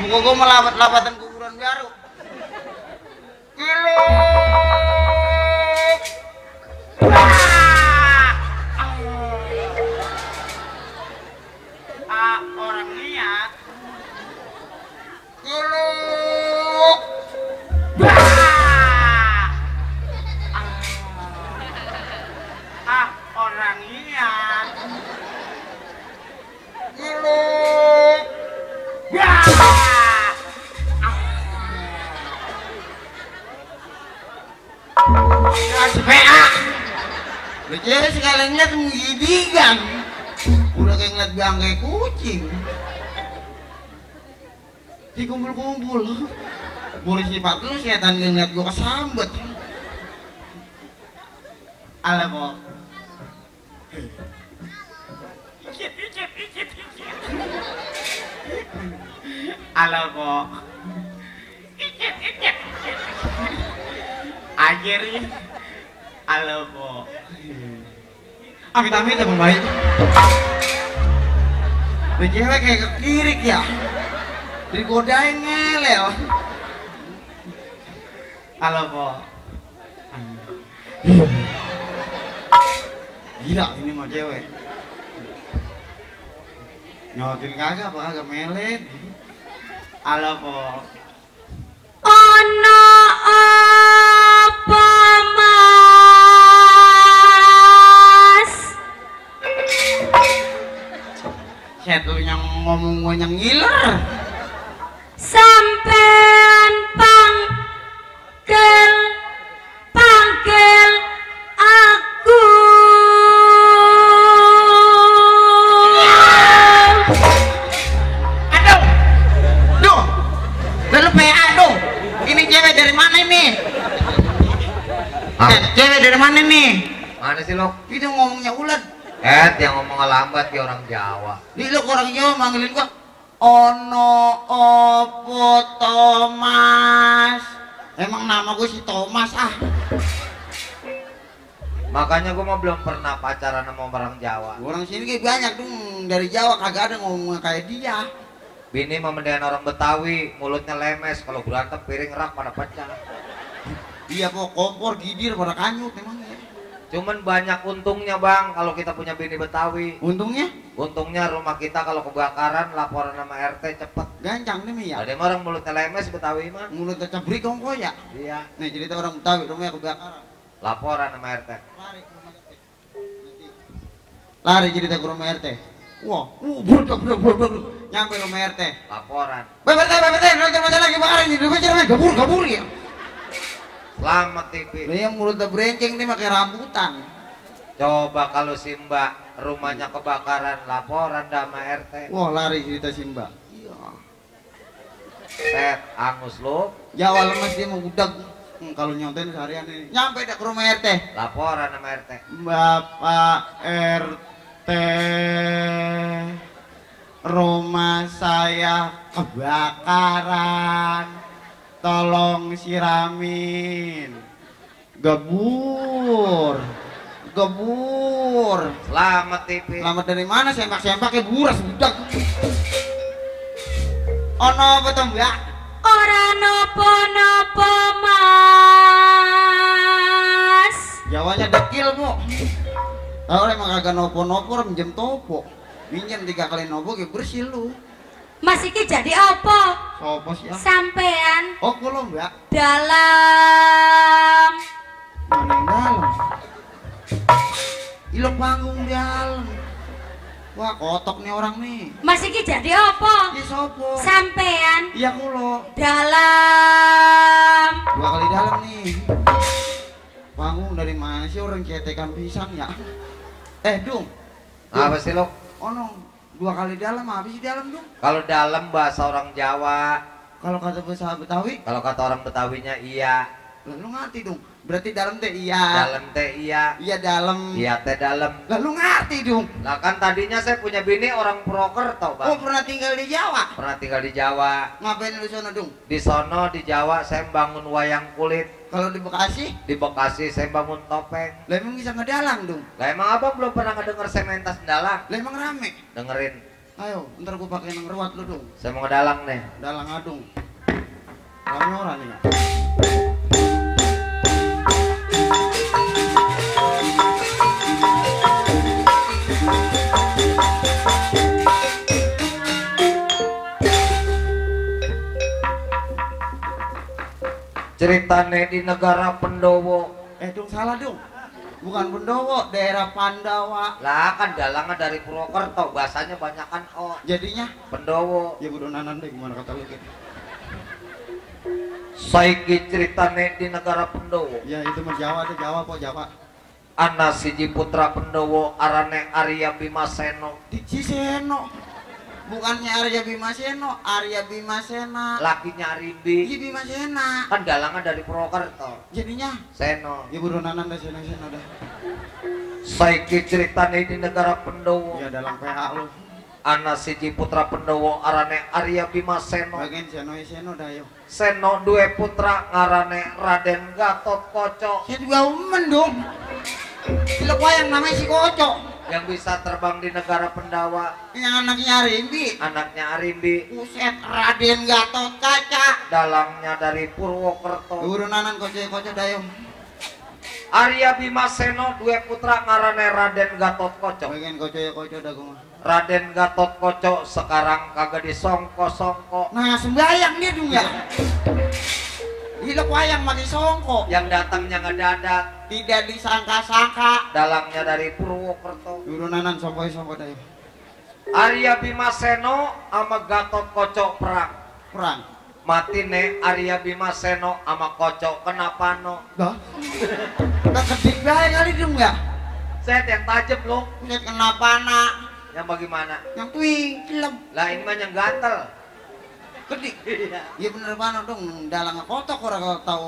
Muka gua melapatan kuburan baru. Gila. Orang niat geluk orang niat geluk si PA lu jadi sekalian lihat menggidikan udah kayak ngeliat bangkai kucing dikumpul-kumpul boleh sifat lu setan ngeliat gua kesambet ala kok ala kok akhirnya ala kok amit-amit ya pembaik lu cewek kayak kekirik ya digodain ngelel halo kok gila ini mau cewek nyotin kagak apa kagak melet halo kok ono apa mas set lu yang ngomong gue yang ngiler sampean panggil aku Cewek dari mana nih? Mana sih lo? Itu ngomongnya ulat. Yang ngomong lambat kayak orang Jawa. Di lo orang Jawa manggilin gua ono opo Thomas. Emang nama gue si Thomas ah. Makanya gue mah belum pernah pacaran sama orang Jawa. Orang sini kayak banyak dong dari Jawa kagak ada ngomong kayak dia. Bini mah mendingan orang Betawi, mulutnya lemes, kalau berantem piring rak pada pecah. Iya kok kompor gidir pada kanyut memang ya. Cuman banyak untungnya bang kalau kita punya bini Betawi. Untungnya? Untungnya rumah kita kalau kebakaran laporan sama RT cepet. Gancang nih Mi ya. Ada orang mulutnya lemes Betawi mah. Mulut cebrik dong kok ya. Iya. Nih cerita orang Betawi rumahnya kebakaran. Laporan sama RT. Lari ke rumah RT. Lari cerita ke rumah RT. Wah, bur. Nyampe rumah RT. Laporan. BBT, nonton masalah lagi bakaran di rumah cerita gabur ya. Selamat TV. Dia mulutnya berenceng nih pakai rambutan. Coba kalau si Mbak rumahnya kebakaran laporan sama RT. Wah, lari cerita Simba. Iya. Set angus lu. Jawa lemas dia mau budak. Kalau nyontain seharian ini. Nyampe dah ke rumah RT. Laporan sama RT. Bapak RT, rumah saya kebakaran. Tolong siramin. Gebur. Selamat TV. Selamat dari mana? Sempak-sempaknya buras budak. Ono apa tuh Mbak? Ora nopo-nopo Mas. Jawanya dekil Bu. Tahu emang kagak nopo-nopo orang minjem topo. Minjem 3 kali nopo kayak bersih lu. Mas iki jadi apa? Sopo sih ya? Sampean Oh kulo Mbak. dalam Mana yang dalam? Ilo panggung dalam. Wah kotok nih orang nih. Mas iki jadi apa? Iya sopo? Sampean Iya kulo. dalam 2 kali dalam nih. Panggung dari mana sih orang cetekan pisang ya? Dung. Apa sih lo? Ono 2 kali dalam habis di dalam dong. Kalau dalam bahasa orang Jawa. Kalau kata bahasa Betawi, Kalau kata orang Betawinya iya. lu ngerti dong. Berarti dalam teh iya. Dalam teh iya. Iya dalam. Iya teh dalam. Lalu ngerti dong. Nah kan tadinya saya punya bini orang Purwokerto bang. Oh pernah tinggal di Jawa? Pernah tinggal di Jawa. Ngapain lu sono dong? Di sono di Jawa saya bangun wayang kulit. Kalau di Bekasi, Di Bekasi saya bangun topeng. lah emang bisa ngedalang dong. Lah emang abang belum pernah ngedenger saya mentas dalang? Lah emang rame. Dengerin. Ayo, ntar gua pakai yang ruat lu dong. Saya mau ngedalang nih. Dalang adung. Rame orang nih. Ceritane di negara Pendowo. Dong salah dong. Bukan Pendowo, daerah Pandawa. Lah kan dalangnya dari Purwokerto, bahasanya banyakan O. Jadinya Pendowo. ya kudu nanan deh gimana kata lu gitu. Saiki ceritane di negara Pendowo. Ya itu mah Jawa deh, Jawa kok Jawa. Ana siji putra Pendowo arane Arya Bimaseno. Di Ciseno. Bukannya Arya Bimaseno, Arya Bimasena. Lakinya Arimbi. Iya Bimasena. Kan dalangnya dari Purwokerto. Jadinya Seno. ya kudu nanan deh seno dah. Saiki ceritane di negara Pendowo. Ya dalam PH lu. Ana siji putra Pendowo arane Arya Bimaseno. Bagian seno dah yo. Seno duwe putra ngarane Raden Gatotkaca Saya juga umen dong. Cilok wayang namanya si Kocok. yang bisa terbang di negara Pendawa. Yang anaknya Arimbi. Anaknya Arimbi. Buset, Raden Gatotkaca. Dalangnya dari Purwokerto. Urunanan kocok dayo. Arya Bimaseno duwe putra ngarane Raden Gatotkaca. Bagian kocok dah gua. Raden Gatotkaca sekarang kagak disongko-songko. Nah, sembayang dia dong ya. Hilok wayang mati songko. Yang datangnya ngedadak. Tidak disangka-sangka. Dalangnya dari Purwokerto. Urunanan songko dayo. Arya Bimaseno sama Gatotkaca perang. Perang. Mati nih Arya Bimaseno sama Kocok kenapa no? Dah. Udah kedik bae kali dong ya. Set yang tajem lo. Lihat kenapa nak? Yang bagaimana? Yang tuing, film. Lah ini mah yang gatel. Kedik. Iya bener banget dong. Dalang kotok orang kalau tahu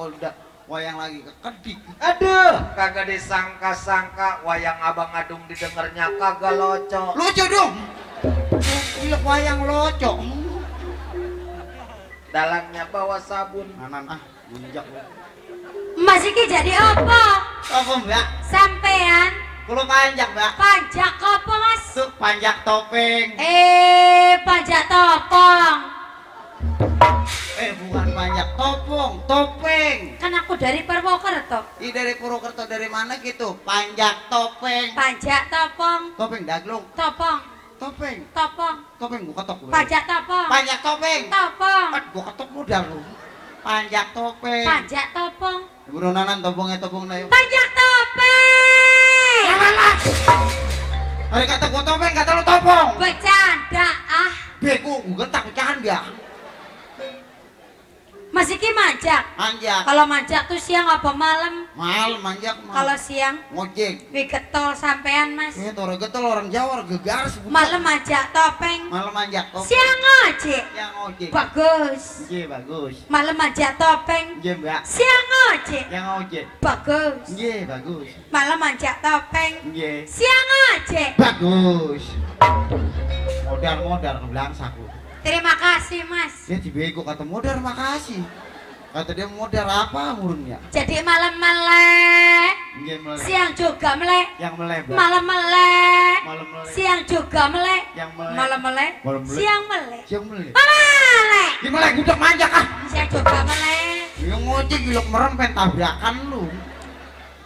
wayang lagi kekedik. Aduh, kagak disangka-sangka wayang Abang Adung didengarnya kagak loco. Lucu dong. Gila wayang loco. Dalangnya bawa sabun. Nanan munjak lu. Mas iki jadi apa? Apa Mbak? Sampean Kulo panjak Mbak. pajak apa Mas? Tuh panjak topeng. Pajak topong. Bukan panjak topeng. Kan aku dari Purwokerto. Ih dari Purwokerto dari mana gitu? Panjak topeng. Pajak topong. Topeng daglong. Topong. Topeng. Topong. Gua ketok gue. Pajak topong. Panjak topeng. Topong. Gua ketok modal lu. Panjak topeng. Pajak topong. Buronanan topongnya topong na yuk. Pajak topeng. Hari kata gua topeng, kata lu topong. Bercanda Bego, gua gentak bercanda. Mas iki majak. Manjak. Kalau majak tuh siang apa malam? Malam manjak mah. Kalau siang Ngojek. wih getol sampean Mas. Orang getol orang Jawa gegar sebut. Malam majak topeng. Malam manjak topeng. Siang ojek. Yang ojek. Bagus. Iya bagus. Malam majak topeng. Iya Mbak. Siang ojek. Yang ojek. Bagus. Iya bagus. Malam majak topeng. Iya. Siang ojek. Bagus. Modar kebelang saku. Terima kasih Mas. Dia dibego kata modar makasih. Kata dia modar apa murunnya? Jadi malam melek. Iya melek. Siang juga melek. Yang melek. Mbak. Malam melek. Malam melek. Siang juga melek. Yang melek. Malam melek. Malam melek. Siang melek. Siang melek. Melek. Dia melek udah manjak ah. Siang juga melek. Dia ngojek gilok merempet tabrakan lu.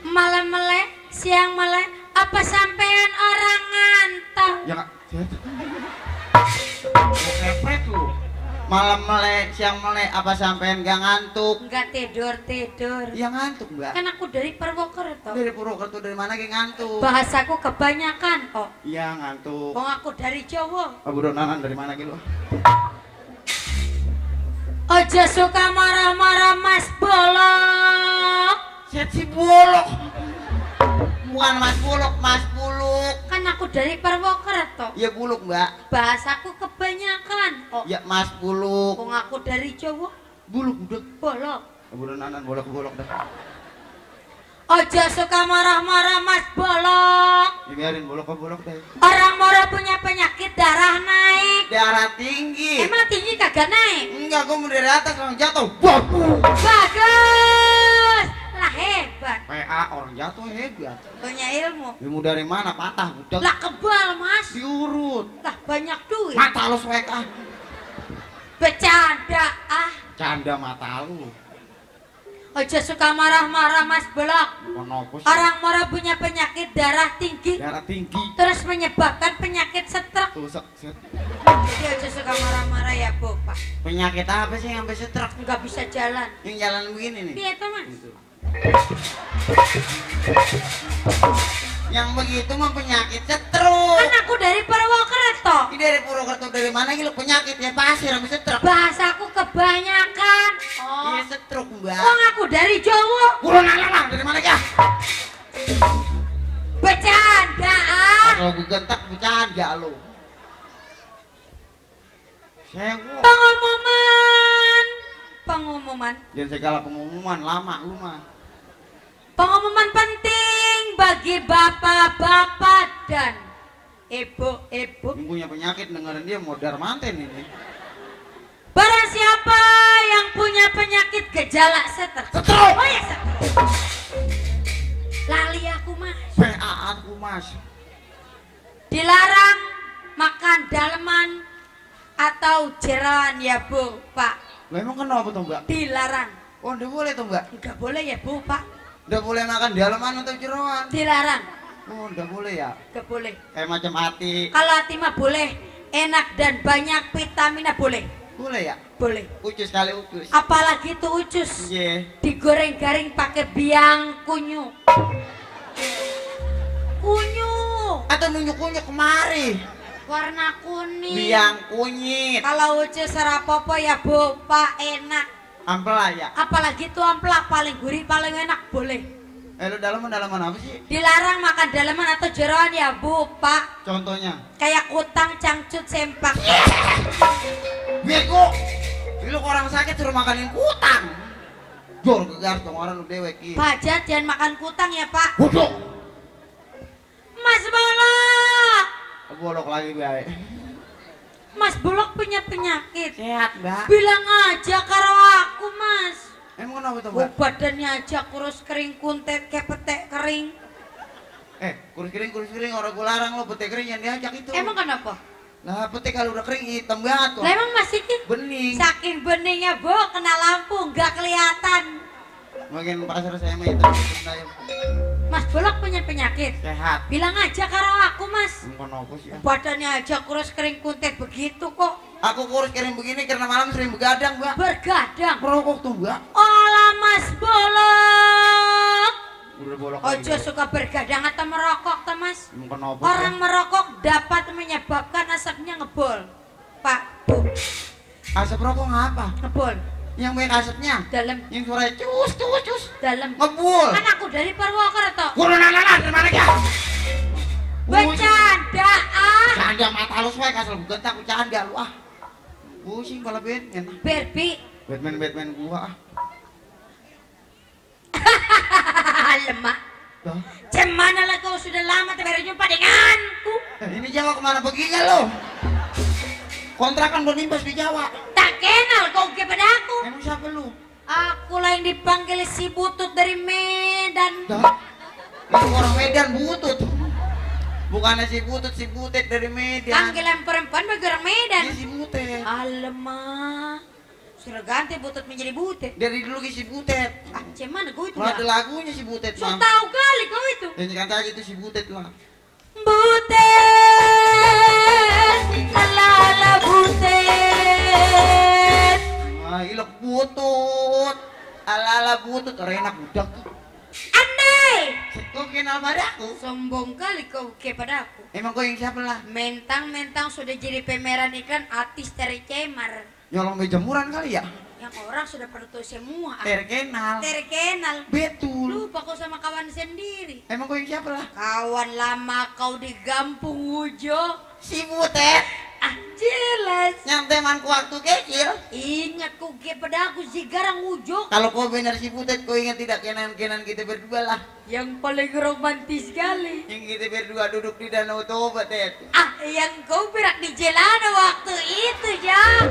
Malam melek. Siang melek. Apa sampean orang ngantuk? Ya kak. Kepret lu. Malam melek, siang melek, apa sampean gak ngantuk? Enggak tidur. Ya ngantuk Mbak. Kan aku dari Purwokerto. Dari Purwokerto dari mana gak ngantuk? Bahasaku kebanyakan. Oh, Iya ngantuk. wong aku dari Jawa. Abu Donanan dari mana gitu? Ojo suka marah-marah Mas Bolok. Set si bolok. Bukan Mas Buluk, Mas Buluk. Kan aku dari Purwokerto. Ya Buluk Mbak. Bahasaku kebanyakan. Oh, Ya Mas Buluk. wong aku dari Jawa. Buluk udah. Bolok. Abu Donanan bolok dah. Ojo suka marah-marah Mas Bolok. Ya biarin bolok deh. Orang moro punya penyakit darah naik. Darah tinggi. Emang tinggi kagak naik? Enggak, gua mau dari atas langsung jatuh. Bagus. Bagus. Lah hebat. PA orang jatuh hebat. Punya ilmu. Ilmu dari mana? Patah budak. Lah kebal Mas. Diurut. Lah banyak duit. Mata lu suek ah. Bercanda Canda mata lu. Ojo suka marah-marah Mas Bolok. Kenapa sih? Orang moro punya penyakit darah tinggi. Darah tinggi. Terus menyebabkan penyakit stroke. Tuh set. Jadi ojo suka marah-marah ya Bapak. Penyakit apa sih yang sampai setruk? Nggak bisa jalan. Yang jalan begini nih. Iya tuh Mas. Gitu. Yang begitu mah penyakit setruk. Kan aku dari Purwokerto. Ini dari Purwokerto dari mana gitu penyakit ya pasir habis setruk. Bahasaku kebanyakan. Oh. Iya setruk Mbak. Wong aku dari Jawa. Kurang lah dari mana ya? Bercanda Kalau gue gentak bercanda lo. Sewa. Pengumuman. Jangan segala pengumuman lama lu mah. Pengumuman penting bagi bapak-bapak dan ibu-ibu. Yang punya penyakit dengerin dia modar manten ini. Barang siapa yang punya penyakit gejala stroke. Stroke. Oh ya stroke. Lali aku Mas. PA aku Mas. Dilarang makan daleman atau jeroan ya Bu, Pak. Lah emang kenapa tuh Mbak? Dilarang. Oh udah boleh tuh Mbak. Enggak boleh ya Bu, Pak. Udah boleh makan dalaman atau jeroan? Dilarang. Oh udah boleh ya. Enggak boleh. Kayak macam hati. Kalau hati mah boleh. Enak dan banyak vitaminnya boleh. Boleh ya? Boleh. Ucus kali ucus. Apalagi itu ucus. Iya. Digoreng garing pakai biang kunyu. Kunyu. Atau nunjuk-nunjuk kemari. Warna kuning. Biang kunyit. Kalau ucus serapopo ya Bu, Pak, enak. Ampela ya. Apalagi itu amplak paling gurih, paling enak boleh. Lu dalaman apa sih? Dilarang makan daleman atau jeroan ya Bu, Pak. Contohnya? Kayak kutang, cangcut, sempak. Bego. Lu orang sakit suruh makanin kutang. Jor gegar dong orang lu dewek ki. Pak Jat jangan makan kutang ya Pak. Bodoh. Mas Bolok. Bolok lagi bae. Mas Bolok punya penyakit. Sehat, Mbak. Bilang aja karo aku Mas. Emang kenapa tuh, Mbak? Badannya aja kurus kering kuntet kayak petek kering. Kurus kering orang gua larang lo petek kering yang diajak itu. Emang kenapa? Nah, petek kalau udah kering hitam banget tuh. Lah emang masih ki? Bening. Saking beningnya Bu kena lampu nggak kelihatan. Makin pasar saya mah hitam. Mas Bolok punya penyakit. Sehat. Bilang aja karo aku Mas. Emang kenapa sih ya? Badannya aja kurus kering kuntet begitu kok. Aku kurus kering begini karena malam sering begadang, Mbak. Bergadang. Merokok tuh, Mbak. Olah Mas Bolok. Udah bolok. Ojo suka bergadang atau merokok tuh Mas. Emang kenapa? Orang merokok dapat menyebabkan asapnya ngebol. Pak, Bu, Asap rokok ngapa? ngebol. Yang banyak asapnya. Dalam, Yang suara cus. dalam. Ngebul. Kan aku dari Purwokerto. Kurunana dari mana ya? Bercanda ah. Canda mata lu suai kasar bukan tak canda lu ah. Pusing kepala Batman. Barbie. Batman gua ah. Lemak. Dah. Cemana lah kau sudah lama tak berjumpa denganku. Ini Jawa kemana perginya lo? Kontrakan berimbas di Jawa. Tak kenal kau kepada aku. Emang siapa lu? Aku lah yang dipanggil si Butut dari Medan. Dah. Itu orang Medan butut. Bukannya si butut, si butet dari Medan. Panggilan perempuan bagi orang Medan. Dia si butet. Alamak. Sudah ganti Butut menjadi Butet. Dari dulu si butet. Ah, cemana kau itu Kalau ada lah? lagunya si butet. So Mam. tahu kali kau itu. Dan kata aja itu si butet lah. Butet, ala Butet. Wah, ilok butut. Ala butut, orang enak budak. Andai. Kau kenal padaku? Sombong kali kau kepada aku. Emang kau yang siapa lah? Mentang-mentang sudah jadi pemeran iklan artis dari Cemar. Nyolong bejamuran kali ya? Yang orang sudah pada tahu semua. Terkenal. Terkenal. Betul. Lupa kau sama kawan sendiri. Emang kau yang siapa lah? Kawan lama kau di Gampung Ujo. Si butet. Ah, jelas. Yang temanku waktu kecil. Ingat kau kepada aku si Garang Ujo. Kalau kau benar si butet, kau ingat tidak kenan-kenan kita berdua lah. Yang paling romantis sekali. Yang kita berdua duduk di Danau Toba, Ted. Ah, yang kau berak di Jelana waktu itu, Jak.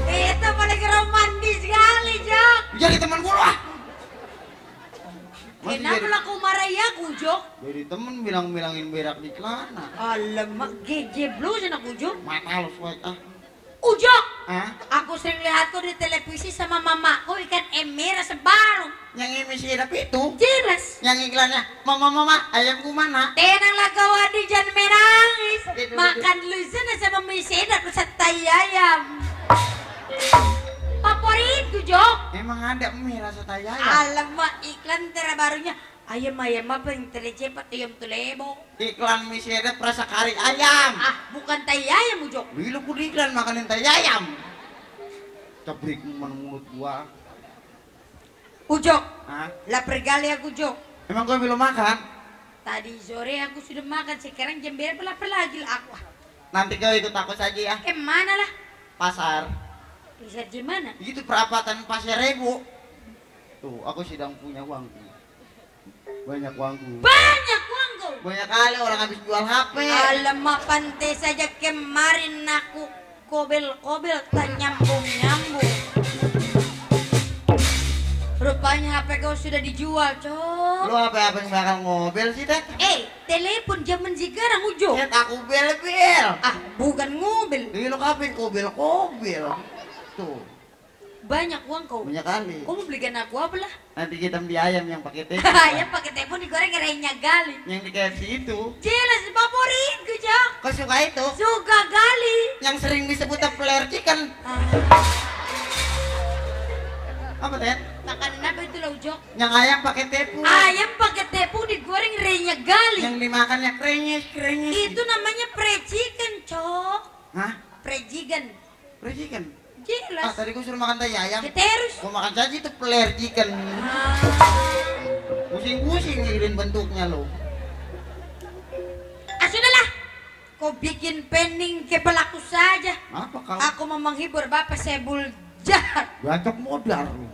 Itu paling romantis sekali, Jak. Jadi teman gua lah. Kenapa lah kau marahi aku, Jok? Jadi temen bilang-bilangin berak di celana. Alamak, GJ Blues anak Ujo. Mata lu suek ah. Ujo! Hah? Aku sering lihat kau di televisi sama mamaku ikan emir sebaru. Yang ini si Edap itu. Jelas. Yang iklannya, mama, ayamku mana? Tenanglah kau Adi, jangan menangis. Tidur. Makan lu sana sama misedak tai ayam. Favoritku, Jok. Emang ada mie rasa tai ayam? Alamak, iklan terbarunya. Ayam-ayam apa yang tercepat ayam tulebo. Iklan mie sedap rasa kari ayam. Ah, bukan tai ayam, Jok. Bila ku di iklan makanin tai ayam. Cabrik mulut gua. Ujok, Hah? lapar kali aku, Jok. Emang kau belum makan? Tadi sore aku sudah makan, sekarang jam berapa lapar lagi lah aku. Nanti kau ikut aku saja ya. Mana lah? Pasar. Bisa gimana? Itu perapatan Pasar Rebo. Tuh, aku sedang punya uang. Banyak uangku. Banyak uang kau. Banyak kali orang habis jual HP. Alamak, pantai saja kemarin aku kobel-kobel tak nyambung-nyambung. Rupanya HP kau sudah dijual, Cok. Lu apa-apa yang bakal ngobel sih, Teh? Telepon zaman sekarang, Ujo. Set aku bel-bel. Ah, bukan mobil. Ini lo kapan kobel-kobel. Tuh, Banyak uang kau. banyak kali. Kau mau belikan aku apa lah? Nanti kita beli ayam yang pakai teh. Ayam pakai telepon digoreng kayaknya gali. Yang di KFC itu. Jelas favoritku, Cok. Kau suka itu? Suka gali. Yang sering disebut player chicken. Apa, Teh? Makanan apa itu lo, Jok? Yang ayam pakai tepung. Ayam pakai tepung digoreng renyah gali. Yang dimakannya krenyes. Itu namanya pre-chicken, Cok. Hah? Pre-chicken. Player chicken? Jelas. Tadi gua suruh makan tai ayam. Terus. Gua makan saja itu player chicken. Pusing-pusing ngirin bentuknya lo. Sudahlah. Kau bikin pening ke pelaku saja. Apa kau? Aku mau menghibur bapak sebul jahat. Bacok modal lu.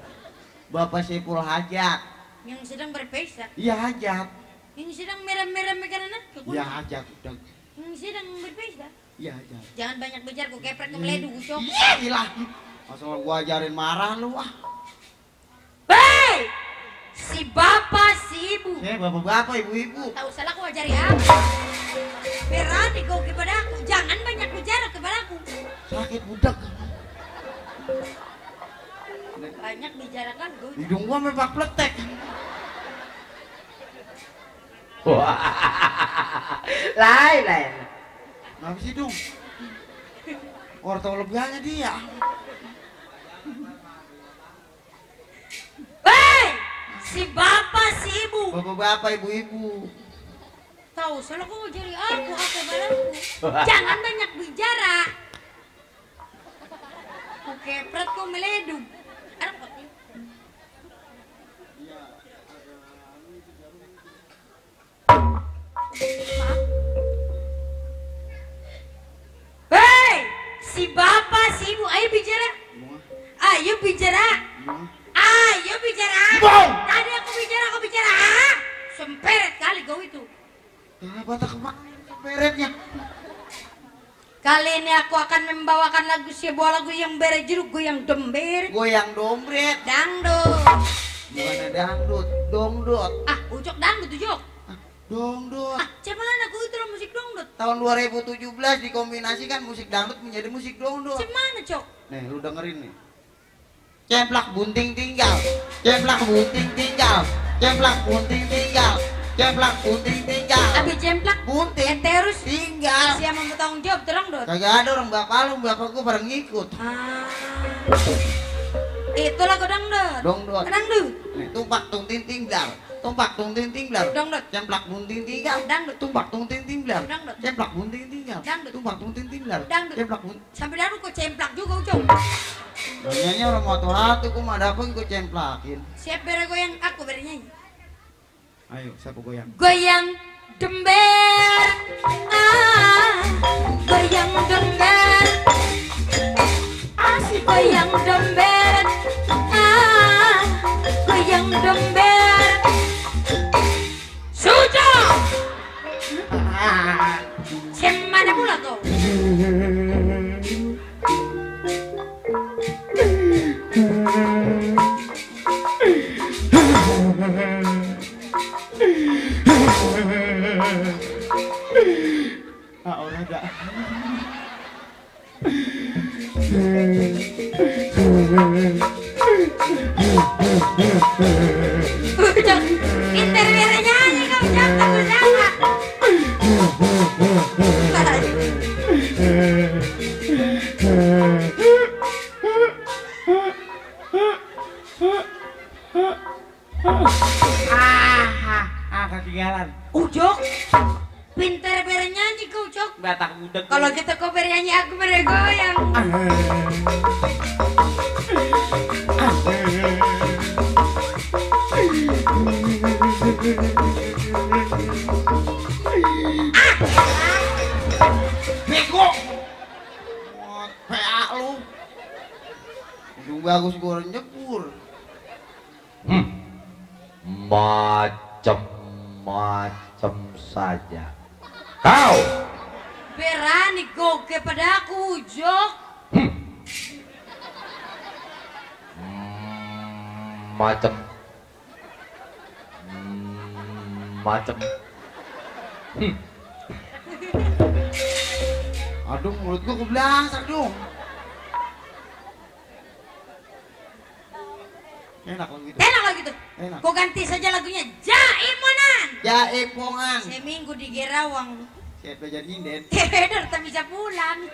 Bapak Saiful Hajat. Yang sedang berpesta. Iya hajat. Yang sedang merah-merah makanan aku. Iya hajat udah. Yang sedang berpesta. Iya hajat. Jangan banyak bicara, ku keprek ke meledu, Ucok. Iya gila. Asal gua ajarin marah lu ah. Hei! Si bapak, si ibu. Bapak-bapak, ibu-ibu. Tahu salah ku ajari apa? Berani kau kepada aku. Jangan banyak bicara kepada aku. Sakit budak. Banyak bicara kan gue. Hidung gua memang pletek. Lain. Kenapa sih dong? Orang tahu lebihannya dia. Hei! Si bapak, si ibu. Bapak-bapak, ibu-ibu. Tahu salah kau ajari aku balaku. Jangan banyak bicara. Ku kepret kau meledu. Anak kau. Hei, si bapak, si ibu, ayo bicara. Ayo bicara. Ayo bicara. Tadi aku bicara, kau bicara. Semperet kali kau itu. Kenapa tak kemana peretnya? Kali ini aku akan membawakan sebuah lagu yang berjudul Goyang Domber. Goyang dompet. Dangdut. Bukan dangdut, dongdut. Ah, Ucok dangdut, Ucok. Dongdut. Ah, cuman aku itu lah musik dangdut. Tahun 2017 dikombinasikan musik dangdut menjadi musik dongdut. Cuman, Cok. Nih, lu dengerin nih. Cemplak bunting tinggal. Cemplak bunting tinggal. Cemplak bunting tinggal. Cemplak bunting tinggal. Abis cemplak, Bunting terus tinggal. siapa mau bertanggung jawab terang dot? Kagak ada orang bapak lu, bapak gua bareng ngikut. Ah, itu lagu dangdut. Dongdut. Dangdut. Nih, tumpak tung ting tinggal. Tumpak tung ting tinggal. Dangdut. Cemplak bunting tinggal. Dangdut. Tumpak tung ting tinggal. Dangdut. Cemplak bunting tinggal. Dangdut. Tumpak tung ting tinggal. Dangdut. Cemplak bunting. Sampai dahulu kok cemplak juga, Ucok. Nyanyi orang mau hati gua mah dapet gua cemplakin. Siap bergoyang, aku bernyanyi. Ayo, siapa goyang? Goyang dember, goyang dember, asik goyang dember, goyang dember. Sudah, semana pula kau? Ah, orang enggak. Udah, interview nyanyi kau jangan bersama. Ketinggalan. Ujok, pintar bernyanyi kau, Cok. Batak budek. Kalau kita kau bernyanyi, aku bergoyang. Bego. PA lu. Ujung bagus gua nyebur. Macam-macam saja. Kau Berani kau kepada aku, Ujok. macam Aduh, mulut gua kebelasak dong. Enak lo gitu. Enak lah gitu. Enak. Kau ganti saja lagunya Jaimunan. Jaipongan. Seminggu di Gerawang. Siapa jadi nyinden? Keder tak bisa pulang.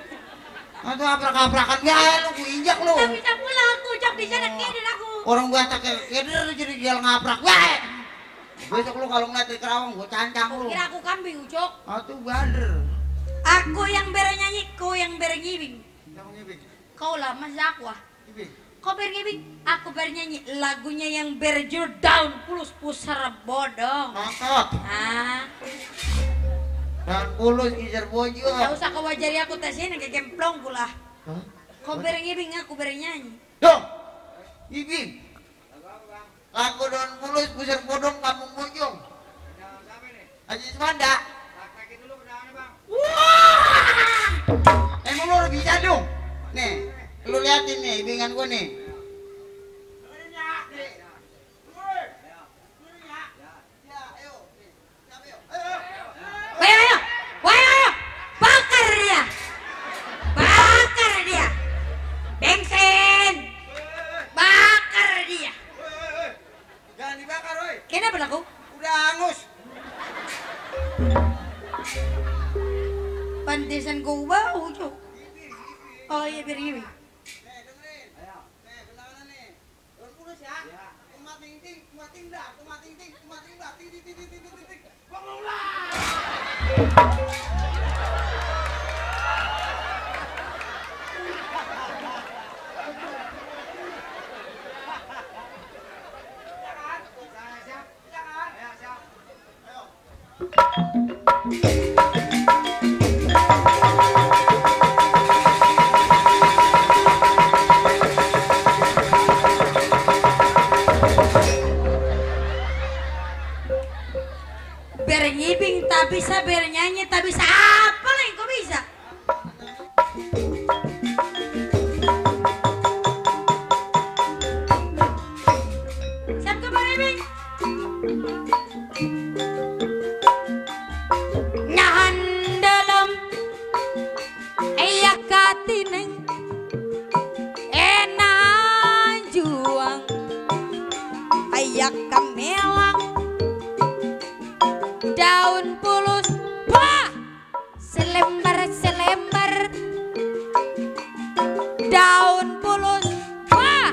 Atau aprak-aprakan gaya lu, gua injak lu. Tak bisa pulang aku, Ujok di sana keder aku. Orang Batak keder jadi dia ngaprak. Weh. Besok lu kalau ngeliat di Kerawang gua cancang lu. Kira aku kambing, Ujok. Atuh bader. Aku yang bernyanyi, kau yang berngibing. Jangan ngibing. Kau lah mas aku ah. Ngibing. Kau berngibing, aku bernyanyi lagunya yang berjudul Daun Pulus Pusar Bodong. Nontot. Ah, Dan pulus kiser bojo. tak usah kau ajari aku tes ini kayak gemplong pula. Hah? Kau berngibing, aku bernyanyi. Dong. Ngibing. Laku daun mulus, busur bodong, kampung bojong. Haji Semanda. Wah! Emang lu udah bisa dong? Nih, lu liatin nih, ibingan gua nih. Ayo, bakar dia. Bakar dia. Bensin. Bakar dia. Jangan dibakar, woi. Kenapa laku? Udah hangus. Pantesan kau bau, Cok. Oh iya, biar gini. Nih, dengerin. Ayo. Nih, bentangan nih. Daun mulus ya. Kumat ting-ting, kumat ting-dah, kumat ting-ting, kumat ting-dah, ting-ting. Bangunlah. Biar ngibing tak bisa, biar nyanyi tak bisa. Apa lah yang kau bisa? Siap ke Bang Ibing? Nahan dalam ayak katineng enak juang ayak kamelang daun pulus wah selembar daun pulus wah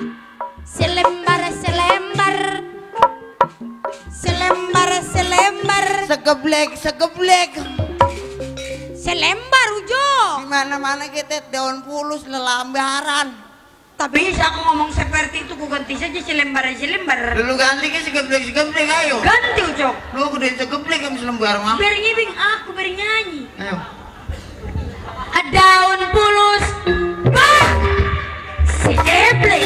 selembar segeblek selembar ujo di mana kita daun pulus lelambaran. tapi bisa aku ngomong seperti itu, ku ganti saja selembar Lu ganti ke segeblek ayo. ganti ujo Lu udah segeblek kamu selembar mah. biar ngibing aku biar nyanyi. Ayo. Daun pulus wah segeblek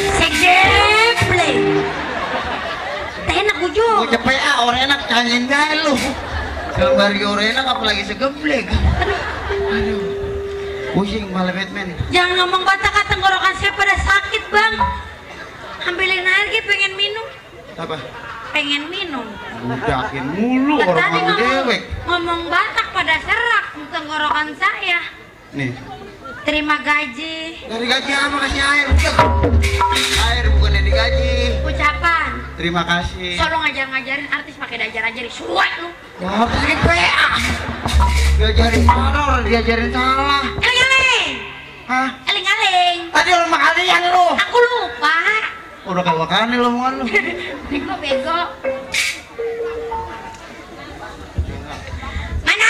enak ujo Gua capek orang enak canyin gaya lu. Selembar orang enak apalagi segeblek. Aduh. Pusing malah Batman. jangan ngomong kata-kata tenggorokan saya pada sakit bang. Ambilin air Ki, pengen minum. Apa? Pengen minum. Budakin mulu Lah, orang tadi mau dewek. ngomong Batak pada serak tenggorokan saya. Nih, Terima gaji. dari gaji apa kasih air? Air bukannya digaji. Ucapan. Terima kasih. Solo ngajarin artis pakai diajar-ajarin. Suwek lu. Wah, ini PA. Diajarin salah, orang diajarin salah. Eling-eling. Hah? Eling-eling. Tadi orang kalian lu. Aku lupa. Udah kawakan nih lo omongan lu. Bego. Mana?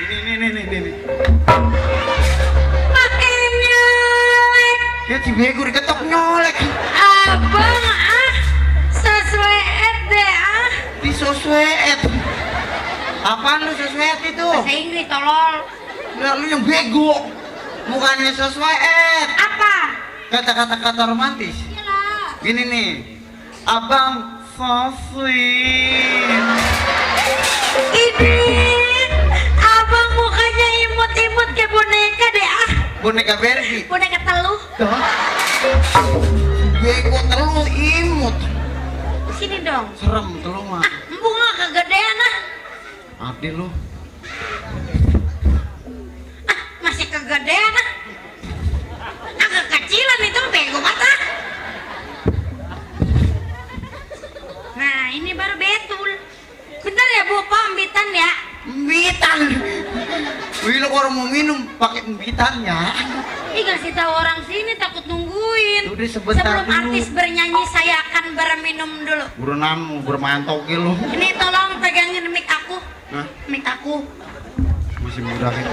Ini. Pakai nyolek. Ya si bego diketok nyolek. Abang sesuai deh Di soswet. Apaan lu soswet itu? Bahasa Inggris tolol. Ya lu yang bego. Bukannya soswet. Apa? Kata-kata romantis. Iyalah. Gini nih. Abang so sweet. Ini abang mukanya imut-imut kayak boneka deh Boneka Barbie. boneka teluh. Tuh. Bego terus imut. Sini dong. Serem terus mah. Bunga kegedean Abdi lu. masih kegedean kekecilan itu bego mata. Nah ini baru betul. Bentar ya Bu, pambitan ya. Embitan. Wih lu kalau mau minum pakai embitannya. Ih kasih tahu orang sini takut nungguin. Udah sebentar Sebelum dulu. artis bernyanyi saya akan berminum dulu. Berenam bermantok lu. Ini tolong pegangin mic aku. Hah? Mic aku. Masih muda kita.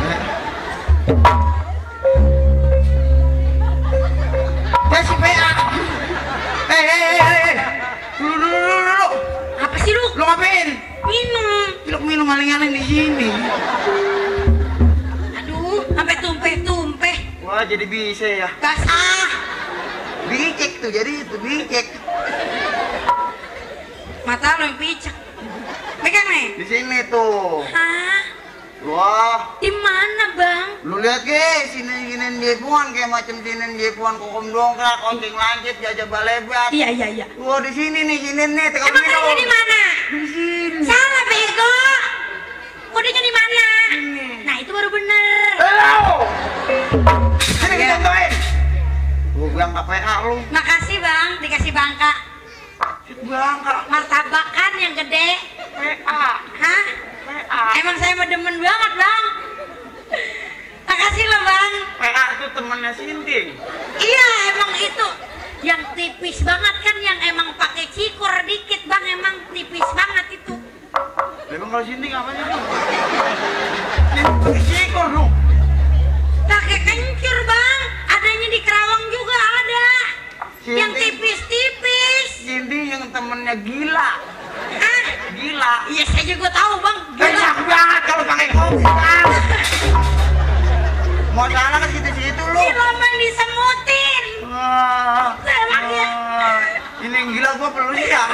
Ya si PA. Dulu. Apa sih lu? Lu ngapain? Minum. Lu minum maling-maling di sini. Aduh, sampai tumpeh-tumpeh. Wah, jadi bisa ya. Basah. Bicek tuh, jadi itu bicek. Mata lo yang picek. Pegang nih. Di sini tuh. Hah? Wah. Di mana bang? Lu lihat ke sini jepuan kayak macam sini jepuan kokom dongkrak, kongking langit, jajah balebat. Iya. Wah di sini nih, tekan Emang kerja di mana? Di sini. Salah bego. Kodenya di mana? Ini. Nah itu baru bener. Halo. Sini dicontohin. Gua bilang KPA lu. Makasih bang, dikasih bangka. Bangka. Martabak kan yang gede. PA. Hah? PA. Emang saya mau demen banget bang. Makasih loh bang. PA itu temannya Sinting. Iya emang itu yang tipis banget kan, yang emang pakai cikur dikit bang, emang tipis banget itu. Emang kalau Sinting apa sih? Ini pakai cikor dong. Pakai kencur bang, adanya di Kerawang juga ada. Yang tipis-tipis. Sinting yang temennya Gila. Hah? Gila. Iya saya juga tahu bang. Enak banget kalau pakai kopi kan. Mau salah ke situ-situ lu. Gila bang disemutin. Emang ya? Ini yang gila gua perlu ya.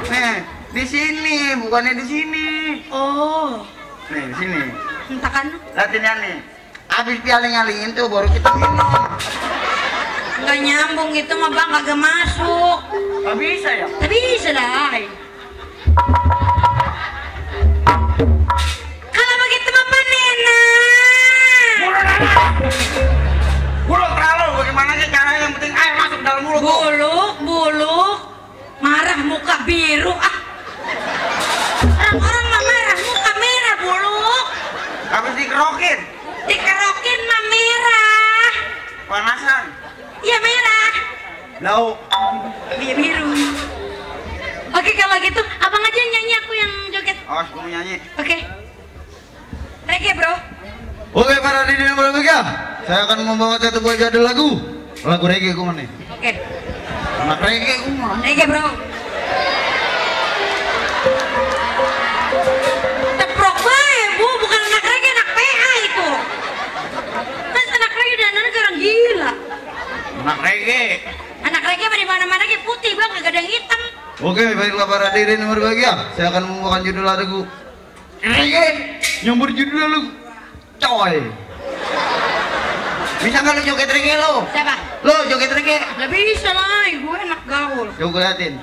Nih, di sini, bukannya di sini. Oh, Nih, di sini. entah kan? Latihan nih. Habis pialing-alingin tuh baru kita minum. Nggak nyambung itu mah bang, kagak masuk. Gak bisa ya? Tapi bisa dah. Kalau begitu mah panena. Buluk terlalu, bagaimana sih caranya? Yang penting air masuk dalam mulut. Buluk, marah muka biru ah. Orang-orang mah marah muka merah buluk. Habis dikerokin. Dikerokin mah merah. Panasan. Iya merah. Lau. Iya biru. Oke kalau gitu abang aja yang nyanyi, aku yang joget. Awas kamu nyanyi. Oke. Reggae bro. Oke para diri yang berbahagia, saya akan membawa satu buah jadul lagu reggae gua nih. Oke. Anak reggae gua mah. Reggae bro. Teprok bae bu, bukan anak reggae, anak PA itu. Mas anak reggae dan anak orang gila. Anak reggae. Anak reggae mah di mana-mana kayak putih bang, gak ada yang hitam. Oke, baiklah para diri yang berbahagia, saya akan membawakan judul lagu reggae yang berjudul lagu Coy. Bisa nggak lu joget reggae lo? Siapa? Lo joget reggae? Gak bisa lah, gue enak gaul. Coba liatin.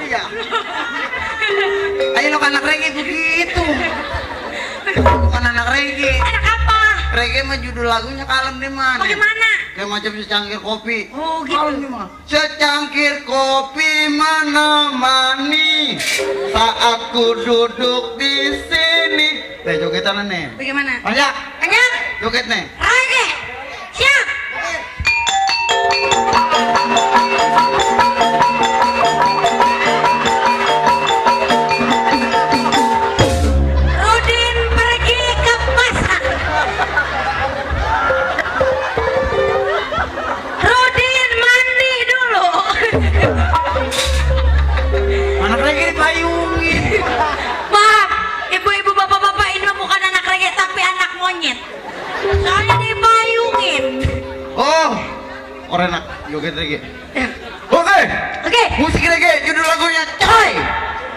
Iya. Ayo lo anak reggae begitu. Bukan anak reggae. Anak apa? Reggae mah judul lagunya kalem deh man. Bagaimana? Kayak macam secangkir kopi. Oh gitu. Kalem nih mah. Secangkir kopi menemani saat ku duduk di sini. Jogetan nih. Bagaimana? Banyak. Banyak. Joget nih. Reggae. Siap. Rudin pergi ke pasar. Rudin mandi dulu. Anak reggae dipayungin. Maaf, ibu-ibu bapak-bapak ini bukan anak reggae tapi anak monyet. Soalnya dipayungin. Oh, orang enak joget reggae. Ya. Oke. Oke. Musik reggae judul lagunya Coy.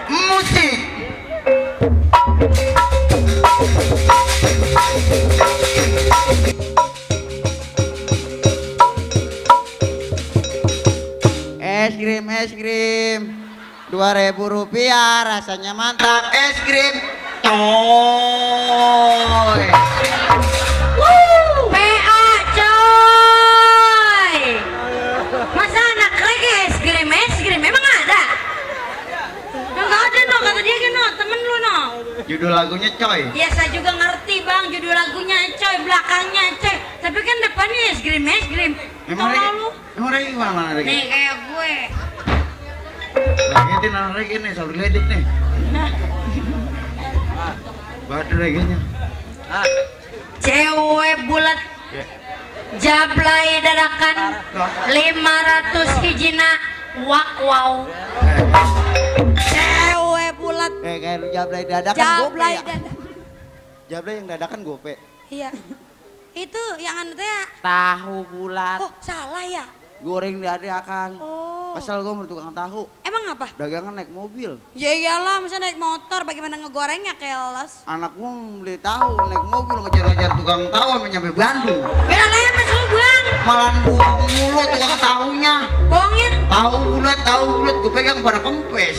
Musik. Es krim, 2.000 rupiah, rasanya mantap. Es krim, Coy. PA coy. Masa anak reggae es krim memang ada? Enggak ada no, kata dia kan no, temen lu no. Judul lagunya Coy. Ya saya juga ngerti bang, judul lagunya coy, belakangnya coy. Tapi kan depannya es krim. Emang Tolong reggae? lu. Emang reggae mana reggae? Nih kayak gue. Reggae anak reggae nih, saudara ledek nih. Nah, Badu reggae-nya. cewek bulat jablay dadakan 500 hijina wow. Cewek bulat Kayak lu jablay dadakan gope jablay ya? dadakan. Jablay yang dadakan gope. Iya. Itu yang anu teh. Tahu bulat. Oh, salah ya. Goreng diadakan. Oh. Pasal gue mau tukang tahu. Emang apa? Dagangan naik mobil. Ya iyalah, masa naik motor bagaimana ngegorengnya keles. Anak gue beli tahu naik mobil ngejar-ngejar tukang tahu sampai nyampe Bandung. Beda lemes lu, Bang. Malah buang mulu tukang tahunya. Bohongin. Tahu bulat gue pegang pada kempes.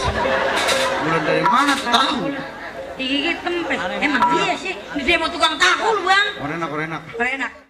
Bulat dari mana tuh tahu? Digigit kempes. Emang iya sih. Dia mau tukang tahu lu, Bang. Korenak. Enak.